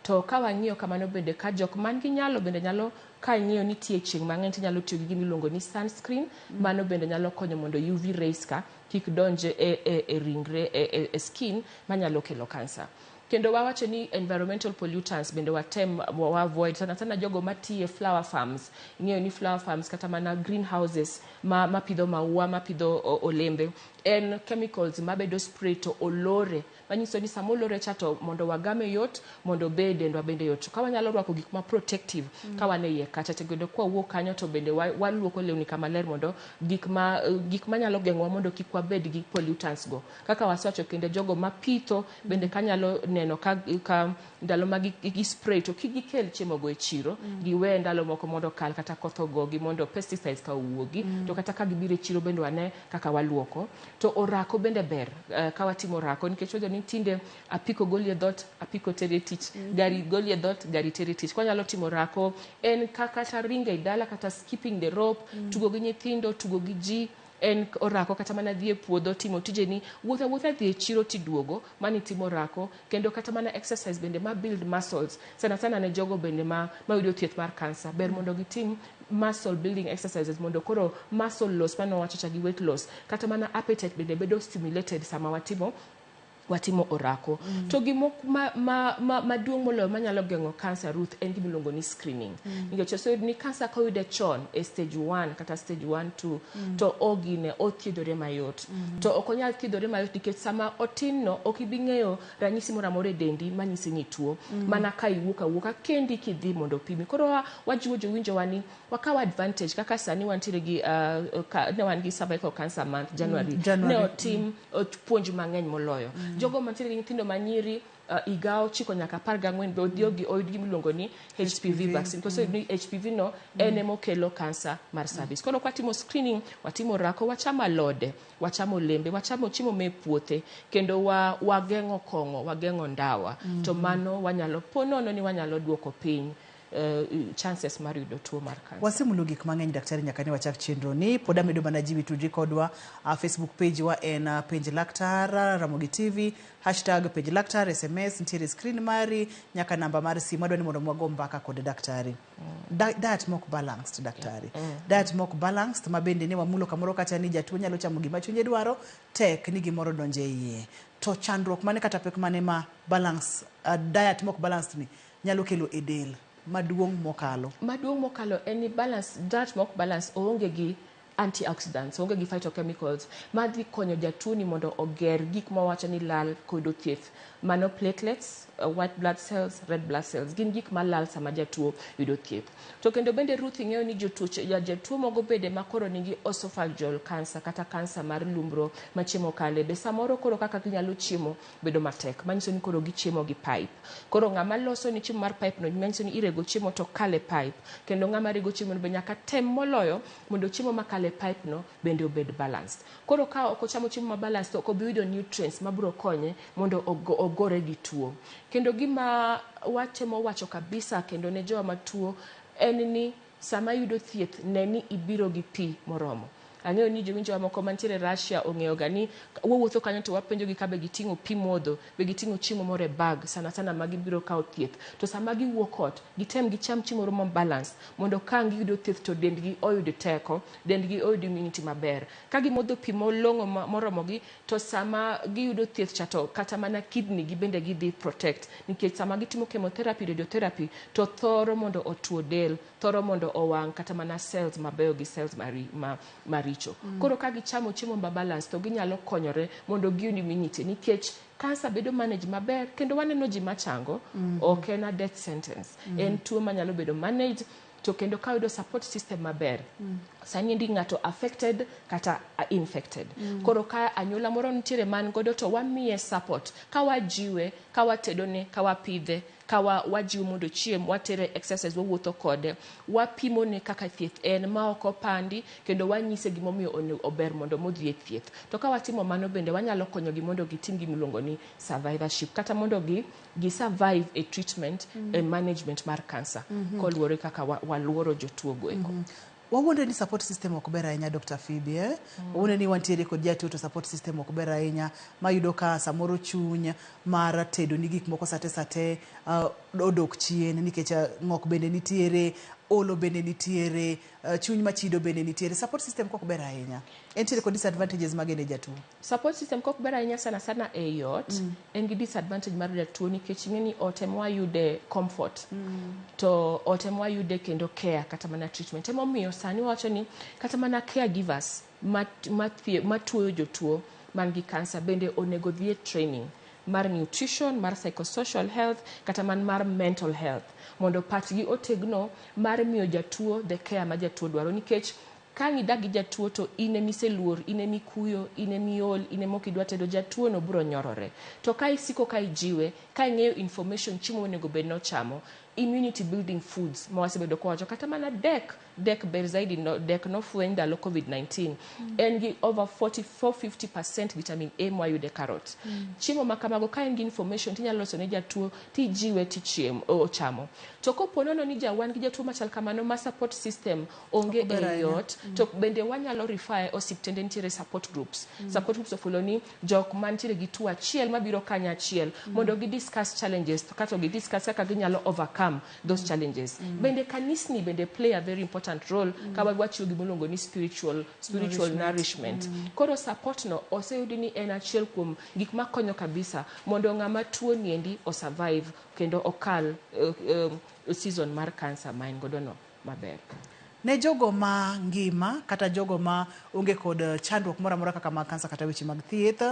To ka wang'iyo kamano bende ka jok man gi nyalo bende nyalo ka ing'iyo ni tie chieng' mang'eny to inyalo tiyo gi gima iluongo ni sunscreen, mano bende nyalo konyo mondo UV rays ka kik donj e ringre e skin manyalo kelo kansa. Kendo wawacho ni environmental pollutants bende watem wa avoid sana sana jogo matiye flower farms. Ing'eyo ni flower farms kata mana greenhouses ma mapidho maua mapidho olembe en chemicals mabedo spray to olore manyiso ni sama olore cha to mondo wagame yot mondo obe dendwa bende yot. To ka wanyalo rwako gik ma protective ka wan e iye kacha to kendo kwawuok kanyo to bende waluoko lewni kama ler mondo gik ma gik manyalo geng'owa mondo kik wabed gi pollutants go. Kaka wasewacho kendo jogo mapitho bende kanyalo neno ka, ka ndalo ma gi, gi spray to kik gikel chiemo go e chiro giwe ndalo moko mondo okal kata koth ogogi mondo pesticides ka owuogi to kata ka gibiro e chiro bende wane kaka waluoko. To orako bende ber ka watimo orako nikech wacho ni tinde apiko goli e dhoot apiko teri e tich gari goli e dhoot gari teri e tich. Kwanyalo timo orako en ka kata ringo e dala kata skipping the rope tugo gi nyithindo tugo gi ji en orako kata mana dhi e puodho timo tijeni wuotho awuotha dhi e chiro tiduogo mani timo orako kendo kata mana exercise bende ma build muscles sana sana ne jogo bende ma mayudo thieth mar kansa ber mondo gitim muscle building exercises mondo koro muscle loss mane wawacho cha gi weight loss kata mana appetite bende bedo stimulated sama watimo watimo orako. To gima ma, ma, maduong' moloyo manyalo geng'o kansa Ruth en gima iluongo ni screening. Nikech oseyud ni kansa koyude chon e stage 1 kata stage 1 2 to ogine othiedhore mayot. To ok onyal thiedhore mayot nikech sama otin no ok ibi ng'eyo ranyisi moro amora e dendi manyisi ni ituo. Mana ka iwuok awuoka kendi kidhi mondo opimi. Koro wajiwo jowinjowa ni wakaw advantage kaka sani wantiere gi ka, ne wan gi cervical cancer month January, January. Ne otim puonj mang'eny moloyo. Jogo mantiere gi nyithindo manyiri higa 9 nyaka 14 be odhi oyud gima iluongo ni HPV vaccine. Koso ni HPV no en emokelo kansa mar cervix. Koro kwatimo screening, watimo orako, wachamo alode, wachamo olembe, wachamo chiemo me puothe, kendo wageng'o kong'o, wageng'o ndawa. To mano wanyalo po nono ni wanyalo duoko piny chances mar yudo tuo mar kansa. Wasemulo gik mang'eny daktari nyaka ne wachak chenro ni pod amedo mana jiwi tudri kodwa Facebook page wa en Penj Laktar Ramogi TV hashtag Penj Laktar SMS nitiere screen mari nyaka namba mar simu adwa ni mondo mwago mbaka kod daktari. Diet mok balanced daktari. Diet mok balanced ma bende ne wamulo kamoro kacha ni jatuo nyalo chamo gima chunye dwaro tek ni gimoro donje iye. To chandruok mane kata pek mane ma balance diet mok balanced ni nyalo kelo e del maduong' mokalo? Maduong' mokalo en ni balance, diet mok balance oonge gi antioxidants, oonge gi phytochemicals madhi konyo jatuo ni mondo oger gik mawacho ni lal koyudo thieth. Mano platelets, white blood cells, red blood cells, gin gik malal sama jatuo yudo thieth. To kendo bende Ruth ing'eyo ni jatuo mogo bende makoro nigi esophageal cancer kata kansa mar lumbro ma chiemo kale be samoro koro kaka ginyalo chiemo bedo matek, manyiso ni koro gichiemo gi pipe. Koro ng'ama loso ni chiemo mar pipe no manyiso ni irego chiemo to kale pipe, kendo ng'ama rego chiemo no be nyaka tem moloyo mondo chiemo makale pipe no bende obed balanced. Koro ka ok ochamo chiemo ma balanced to ok obi yudo nutrients mabiro konye mondo ogore gi tuo. Kendo gima watemo wacho kabisa kendo ne jowa matuo en ni sama iyudo thieth ne ni ibiro gi pi moromo. Ang'eyo ni jowinjowa moko mantiere Russia ong'eyo ga ni wawuotho kanyo to wapenjo gi ka be giting'o pi modho, be giting'o chiemo moro e bag, sana sana ma gibiro kawo thieth. To sama giwuok ot, gitem gicham chiemo moro ma balance mondo ka ang' giyudo thieth to dendgi oyud teko, dendgi oyud immunity maber. Ka gimodho pi molong'o moromogi to sama giyudo thieth cha to kata mana kidney gi bende gidhi protect, nikech sama gitimo chemotherapy, radiotherapy to thoro mondo otuo del, thoro mondo owang' kata mana cells mabeyo gi cells maricho. Koro ka gichamo chiemo ma balance to ginyalo konyore mondo giyud immunity, nikech cancer bedo managed maber kendo waneno ji machango, ok en a death sentence. En tuo manyalo bedo managed to kendo ka yudo support system maber. Sani endi ng'ato affected kata infected. Koro ka anyuola moro nitiere man godo to wamiye support, ka wajiwe, ka watedone, ka wapidhe, ka wajiwe mondo ochiem, watere exercise, wawuotho kode, wapimone kaka thieth en ma ok opandi, kendo wanyise gimomiyo onego ober mondo modhi e thieth. To ka watimo mano bende wanyalo konyogi mondo gitim gimiluongo ni survivorship, kata mondo gi survive e treatment, e management mar cancer, koluwore kaka waluoro jotuo go eko. Wawuondre ni support system ok ber ahinya Dr. Phoebe, eh? Wawuondre ni wantiere kod jatuo to support system ok ber ahinya, mayudo ka samoro chuny mar tedo ni gik moko sate sate odok chien nikech ng'ok bende nitiere. Olo bende nitiere, chuny machido bende nitiere. Support system kok ber ahinya. Entiere kod disadvantages mage ne jatuo? Support system kok ber ahinya sana sana e ot, en gi disadvantage mar jatuo nikech ing'e ni ot ema wayude comfort. To ot ema wayude kendo care kata mana treatment. Emomiyo sani wawacho ni kata mana caregivers matuoyo jotuo man gi kansa bende onego dhi e training mar nutrition, mar psychosocial health kata man mar mental health mondo pachgi otegno mar miyo jatuo the care ma jatuo dwaro nikech ka ang' idak gi jatuo to in ema iseluor, in ema ikuyo, in ema iol, in ema ok idwa tedo, jatuo no biro nyorore. To ka isiko ka ijiwe, ka ing'eyo information chiemo monego bed ni ochamo, immunity building foods ma wasebedo ka wawacho kata mana dek, dek ber zaidi, no, dek nofweny ndalo COVID-19. En gi over 44-50% vitamin A mwayude carrot. Chiemo ma kamago ka en gi information tinyalo loso ne jatuo tijiwe tichiemo ochamo. To kopo nono ni ja wan gi jatuo machal kamano ma support system onge Ok ber e ahinya. ot to bende wanyalo refer e osiptende nitiere support groups. Support groups ofulo ni jok mantiere gi tuo achiel mabiro kanyachiel mondo gi discuss challenges to kato gi discuss kaka ginyalo overcome those challenges. Bende kanisni bende play a very important role ka wachiwo gima iluongo ni spiritual Nourishment. nourishment. Koro support no oseyudi ni en achiel kuom gik makonyo kabisa mondo ng'ama tuo niendi o survive kendo okal season mar cancer ma en godo no maber. Ne jogo ma ngima kata jogo ma onge kod chandruok moro amora kaka mag kansa kata weche mag thieth,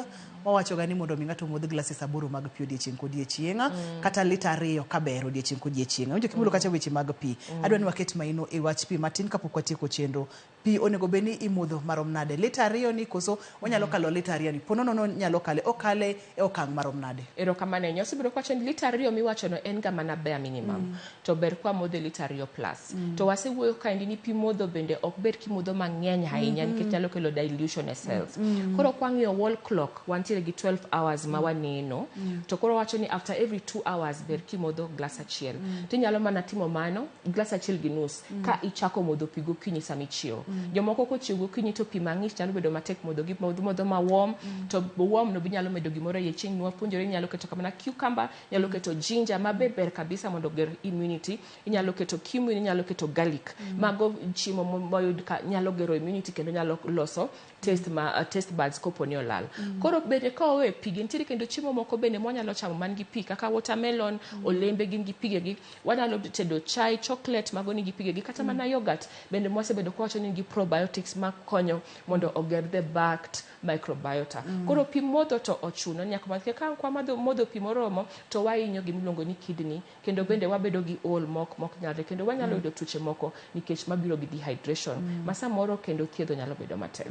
wawacho ga ni mondo mi ng'ato omodh glases 8 mag pi odiechieng' kodiechieng', kata lita 2 kaber odiechieng' kodiechieng'. Awinjo kimulo kacha weche mag pi. Adwa ni waket maino e wach pi matin kapok watieko chenro. Pi onego bed ni imodho marom nade? Lita 2 ni koso onyalo kalo lita 2 ni? Po nono no nyalo kale, okale e okang' marom nade? Erokamano ahinya. Osebedo kwacho ni lita 2 miwacho no en ga mana bare minimum. To ber kwa modho lita 2 plus. To wasewuoyo kaendi ni pi modho bende ok ber kimodho mang'eny ahinya nikech nyalo kelo dilution e cells. Koro kwang'iyo wall clock, wantiere gi 12 hours ma waneno. To koro wacho ni after every 2 hours ber kimodho glass achiel. Tinyalo mana timo mano glass 1.5 ka ichako modho pi gokinyi sama ichiewo. Jomoko kochiewo gokinyi to pi mang'ich nyalo bedo matek modho, gi modho ma warm, to warm no be nyalo medo gimoro e iye. Chieng' nwapuonjore inyalo keto kamana cucumber, inyalo keto ginger ma be ber kabisa mondo oger immunity, inyalo keto cumin, inyalo keto garlic. Mago chiemo moyud ka nyalo gero immunity kendo nyalo loso taste ma taste buds kopo ni olal. Koro bende ka wawe pi, nitiere kendo chiemo moko bende mwanyalo chamo man gi pi kaka watermelon, olembe gin gi pigegi. Wanyalo tedo chai, chocolate mago nigi pigegi, kata mana yogurt bende mwasebedo kwawacho ni nigi probiotics makonyo mondo oger the gut microbiota. Koro pi modho to ochuno ni nyaka madh, ka ok wamadho modho pi moromo to wahinyo gimiluongo ni kidney, kendo bende wabedo gi ol mok nyalre, kendo wanyalo yudo tuoche moko nikech mabiro gi dehydration ma samoro kendo thiedho nyalo bedo matek.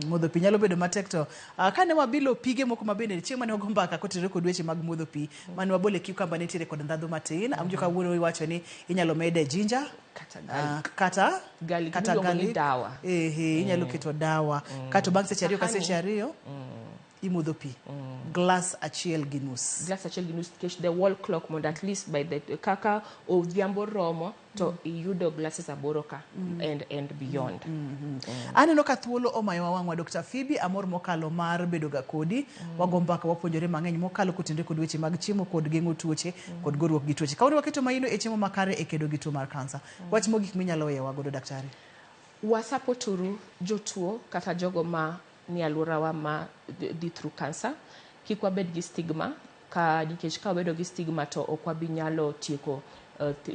Modho pi nyalo bedo matek to kane wabilo pige moko ma bende chieng' mane wago mbaka kotenore kod weche mag modho pi mane wabole cucumber nitiere kod ndhadhu matin. Awinjo kawuono iwacho ni inyalo mede ginger kata garlic. Kata Garlic kata miluongo ni garlic. dawa. Ehe, inyalo keto dawa. Kato bang' seche 2 ka seche 2 imodho pi glass 1.5. Glass 1.5 nikech the wall clock mondo at least by the kaka odhiambo romo to iyudo glasses 8 ka and beyond. Aneno ka thuolo omayowa wang'wa. Dr. Phoebe, amor mokalo mar bedo ga kodi. Wago mbaka, wapuonjore mang'eny mokalo kotenore kod weche mag chiemo kod geng'o tuoche kod goruok gi tuoche. Kawuono waketo maino e chiemo makare e kedo gi tuo mar kansa. Wach mogik minyalo weyowa godo, daktari? Wasupporturu jotuo kata jogo ma ni alworawa ma dhi through cancer. Kik wabed gi stigma ka nikech ka wabedo gi stigma to ok wabi nyalo tieko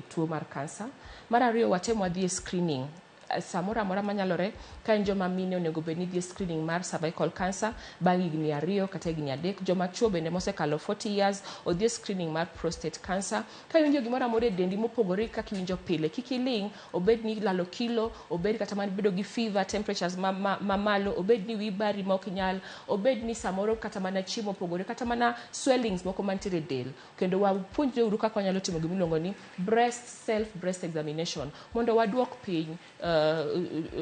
tuo mar kansa. Mar ariyo, watem wadhi e screening samoro amora manyalore. Ka en joma mine, onego bed ni dhi e screening mar cervical cancer bang' higni 2 kata higni 3. Joma chuo bende mosekalo 40 years odhi e screening mar prostate cancer. Ka iwinjo gimoro amora e dendi mopogore gi kaka iwinjo pile, kik iling', obed ni lalo kilo, obed kata mana bedo gi fever, temperatures ma malo, obed ni wiyi bari ma ok inyal, obed ni samoro kata mana chiemo opogore, kata mana swellings moko mantiere e del. Kendo wapuonjre uru kaka wanyalo timo gima iluongo ni breast self breast examination mondo waduok piny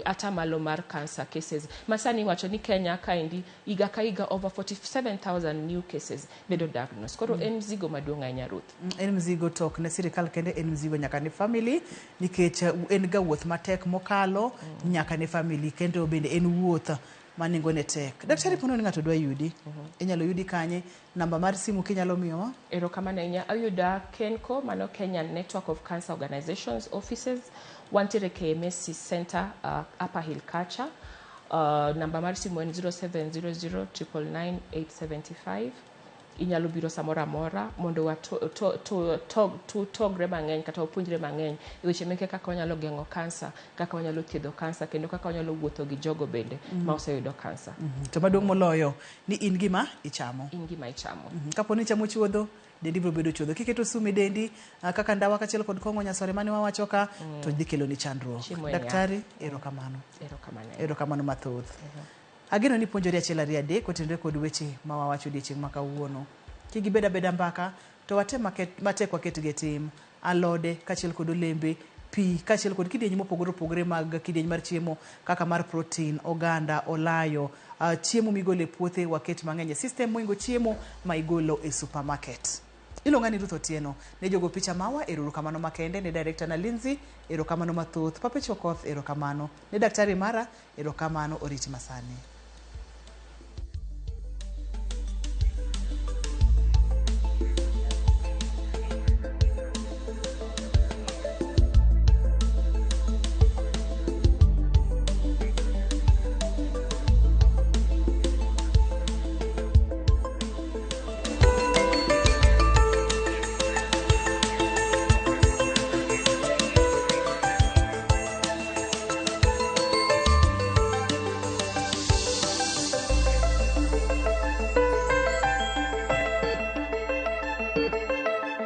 atamalo mar cancer cases ma sani iwacho ni Kenya kaendi higa ka higa over 47,000 new cases bedo diagnosed. Koro en mzigo maduong' ahinya, Ruth. En mzigo to ok ne sirikal kende, en mzigo nyaka ne family nikech en ga wuoth matek mokalo nyaka ne family kendo bende en wuoth ma nengone tek. Daktari pono ni ng'ato dwa yudi, inyalo yudi kanye? Namba mar simu kinyalo miyowa? Erokamano ahinya. Ayuda KENCO, mano Kenya Network of Cancer Organizations offices. Wantiere KMSC Center, Upper Hill kacha. Namba mar simu en 0700 999 875. Inyalo biro samoro amora mondo tutogre mang'eny kata wapuonjre mang'eny e weche meke kaka wanyalo geng'o kansa, kaka wanyalo thiedho kansa kendo kaka wanyalo wuotho gi jogo bende ma oseyudo kansa. To maduong' moloyo ni in gima ichamo. In gima ichamo. Kapo ni ichamo chuodho, dendi biro bedo chuodho. Kiketo sum e dendi kaka ndawa kaachiel kod kong'o nyasore mane wawacho ka to dhi keloni chandruok. Chiemo en yath. Daktari, erokamano. Erokamano. Erokamano mathoth. Ageno ni ipuonjori achiel ariyo adek kotenore kod weche ma wawacho odiechieng' ma kawuono. Kik gibed abeda mbaka, to watem matek waketgi e tim. Alode kaachiel kod olembe, pi kaachiel kod kidienje mopogore opogore mag kidieny mar chiemo kaka mar protein, oganda, olayo, chiemo migolo e puothe waket mang'eny e system mohingo chiemo ma igolo e supermarket. Iluonga ni Ruth Otieno. Ne jogo picha mawa, erokamano makende ne director na Lindsay, erokamano mathoth. Papecho Okoth, erokamano. Ne daktari mara, erokamano oriti masani.